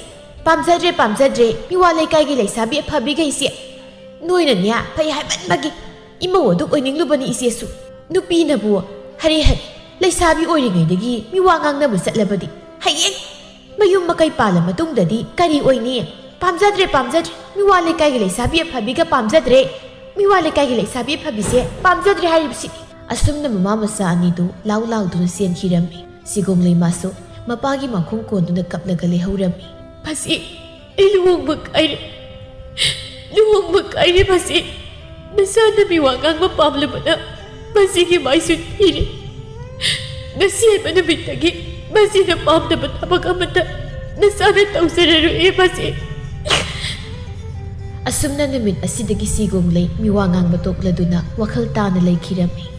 ꯄꯥꯝꯖꯗ꯭ꯔꯦ, ꯄꯥꯝꯖꯗ꯭ꯔꯦ, ꯃꯤꯋꯥ ꯂꯩꯀꯥꯏꯒꯤ ꯂꯩꯁꯥꯕꯤ ꯑꯐꯕꯤꯈꯩꯁꯦ꯫ ꯅꯣꯏꯅꯅꯦ ꯐꯩ ꯍꯥꯏꯃꯟꯕꯒꯤ ꯏꯃꯧ ꯑꯗꯨ ꯑꯣꯏꯅꯤꯡꯂꯨꯕꯅꯤ ꯏꯆꯦꯁꯨ꯫ ꯅꯨꯄꯤꯅꯕꯨ ꯍꯔꯦ ꯍꯔꯦ ꯂꯩꯁꯥꯕꯤ ꯑꯣꯏꯔꯤꯉꯩꯗꯒꯤ ꯃꯤꯋꯥ ꯉꯥꯡꯅꯕ ꯆꯠꯂꯕꯗꯤ ꯍꯌꯦꯡ ꯃꯌꯨꯝ ꯃꯀꯩ ꯄꯥꯜꯂ ꯃꯇꯨꯡꯗꯗꯤ ꯀꯔꯤ ꯑꯣꯏꯅꯤ? ꯄꯥꯝꯖꯗ꯭ꯔꯦ, ꯄꯥꯝꯖꯗ꯭ꯔꯦ꯫ ꯃꯤꯋꯥ ꯂꯩꯀꯥꯏꯒꯤ ꯂꯩꯁꯥꯕꯤ ꯑꯐꯕꯤꯒ ꯄꯥꯝꯖꯗ꯭ꯔꯦ꯫ ꯃꯤꯋꯥ ꯂꯩꯀꯥꯏꯒꯤ ꯂꯩꯁꯥꯕꯤ ꯑꯐꯕꯤꯁꯦ ꯄꯥꯝꯖꯗ꯭ꯔꯦ ꯍꯥꯏꯔꯤꯕꯁꯤꯅꯤ꯫ ꯑꯁꯨꯝꯅ ꯃꯃꯥ ꯃꯆꯥ ꯑꯅꯤꯗꯨ ꯂꯥꯎ ꯂꯥꯎꯗꯨꯅ ꯆꯦꯟꯈꯤꯔꯝꯃꯤ꯫ ꯁꯤꯒꯣꯡꯂꯩ ꯃꯥꯁꯨ ꯃꯄꯥꯒꯤ ꯃꯈꯣꯡ ꯀꯣꯟꯗꯨꯅ ꯀꯞꯂꯒ ꯂꯩꯍꯧꯔꯝꯃꯤ꯫ ꯃꯁꯤ ꯑꯩ ꯂꯨꯍꯣꯡꯕ ꯀꯥꯏꯔꯦ꯫ ꯂꯨꯍꯣꯡꯕ ꯀꯥꯏꯔꯦ ꯃꯁꯤ꯫ ꯅꯆꯥꯅ ꯃꯤꯋꯥ ꯉꯥꯡꯕ ꯄꯥꯝꯂꯕꯅ ꯃꯁꯤꯒꯤ ꯃꯥꯏꯁꯨ ꯊꯤꯔꯦ꯫ ꯉꯁꯤ ꯍꯥꯏꯕ ꯅꯨꯃꯤꯠꯇꯒꯤ ꯃꯁꯤꯅ ꯄꯥꯝꯗꯕ ꯊꯕꯛ ꯑꯃꯠꯇ ꯅꯆꯥꯅ ꯇꯧꯖꯔꯔꯣꯏꯌꯦ ꯃꯁꯤ꯫ ꯑꯁꯨꯝꯅ ꯅꯨꯃꯤꯠ ꯑꯁꯤꯗꯒꯤ ꯁꯤꯒꯣꯡꯂꯩ ꯃꯤꯋꯥ ꯉꯥꯡꯕ ꯇꯣꯛꯂꯗꯨꯅ ꯋꯥꯈꯜ ꯇꯥꯅ ꯂꯩꯈꯤꯔꯝꯃꯤ꯫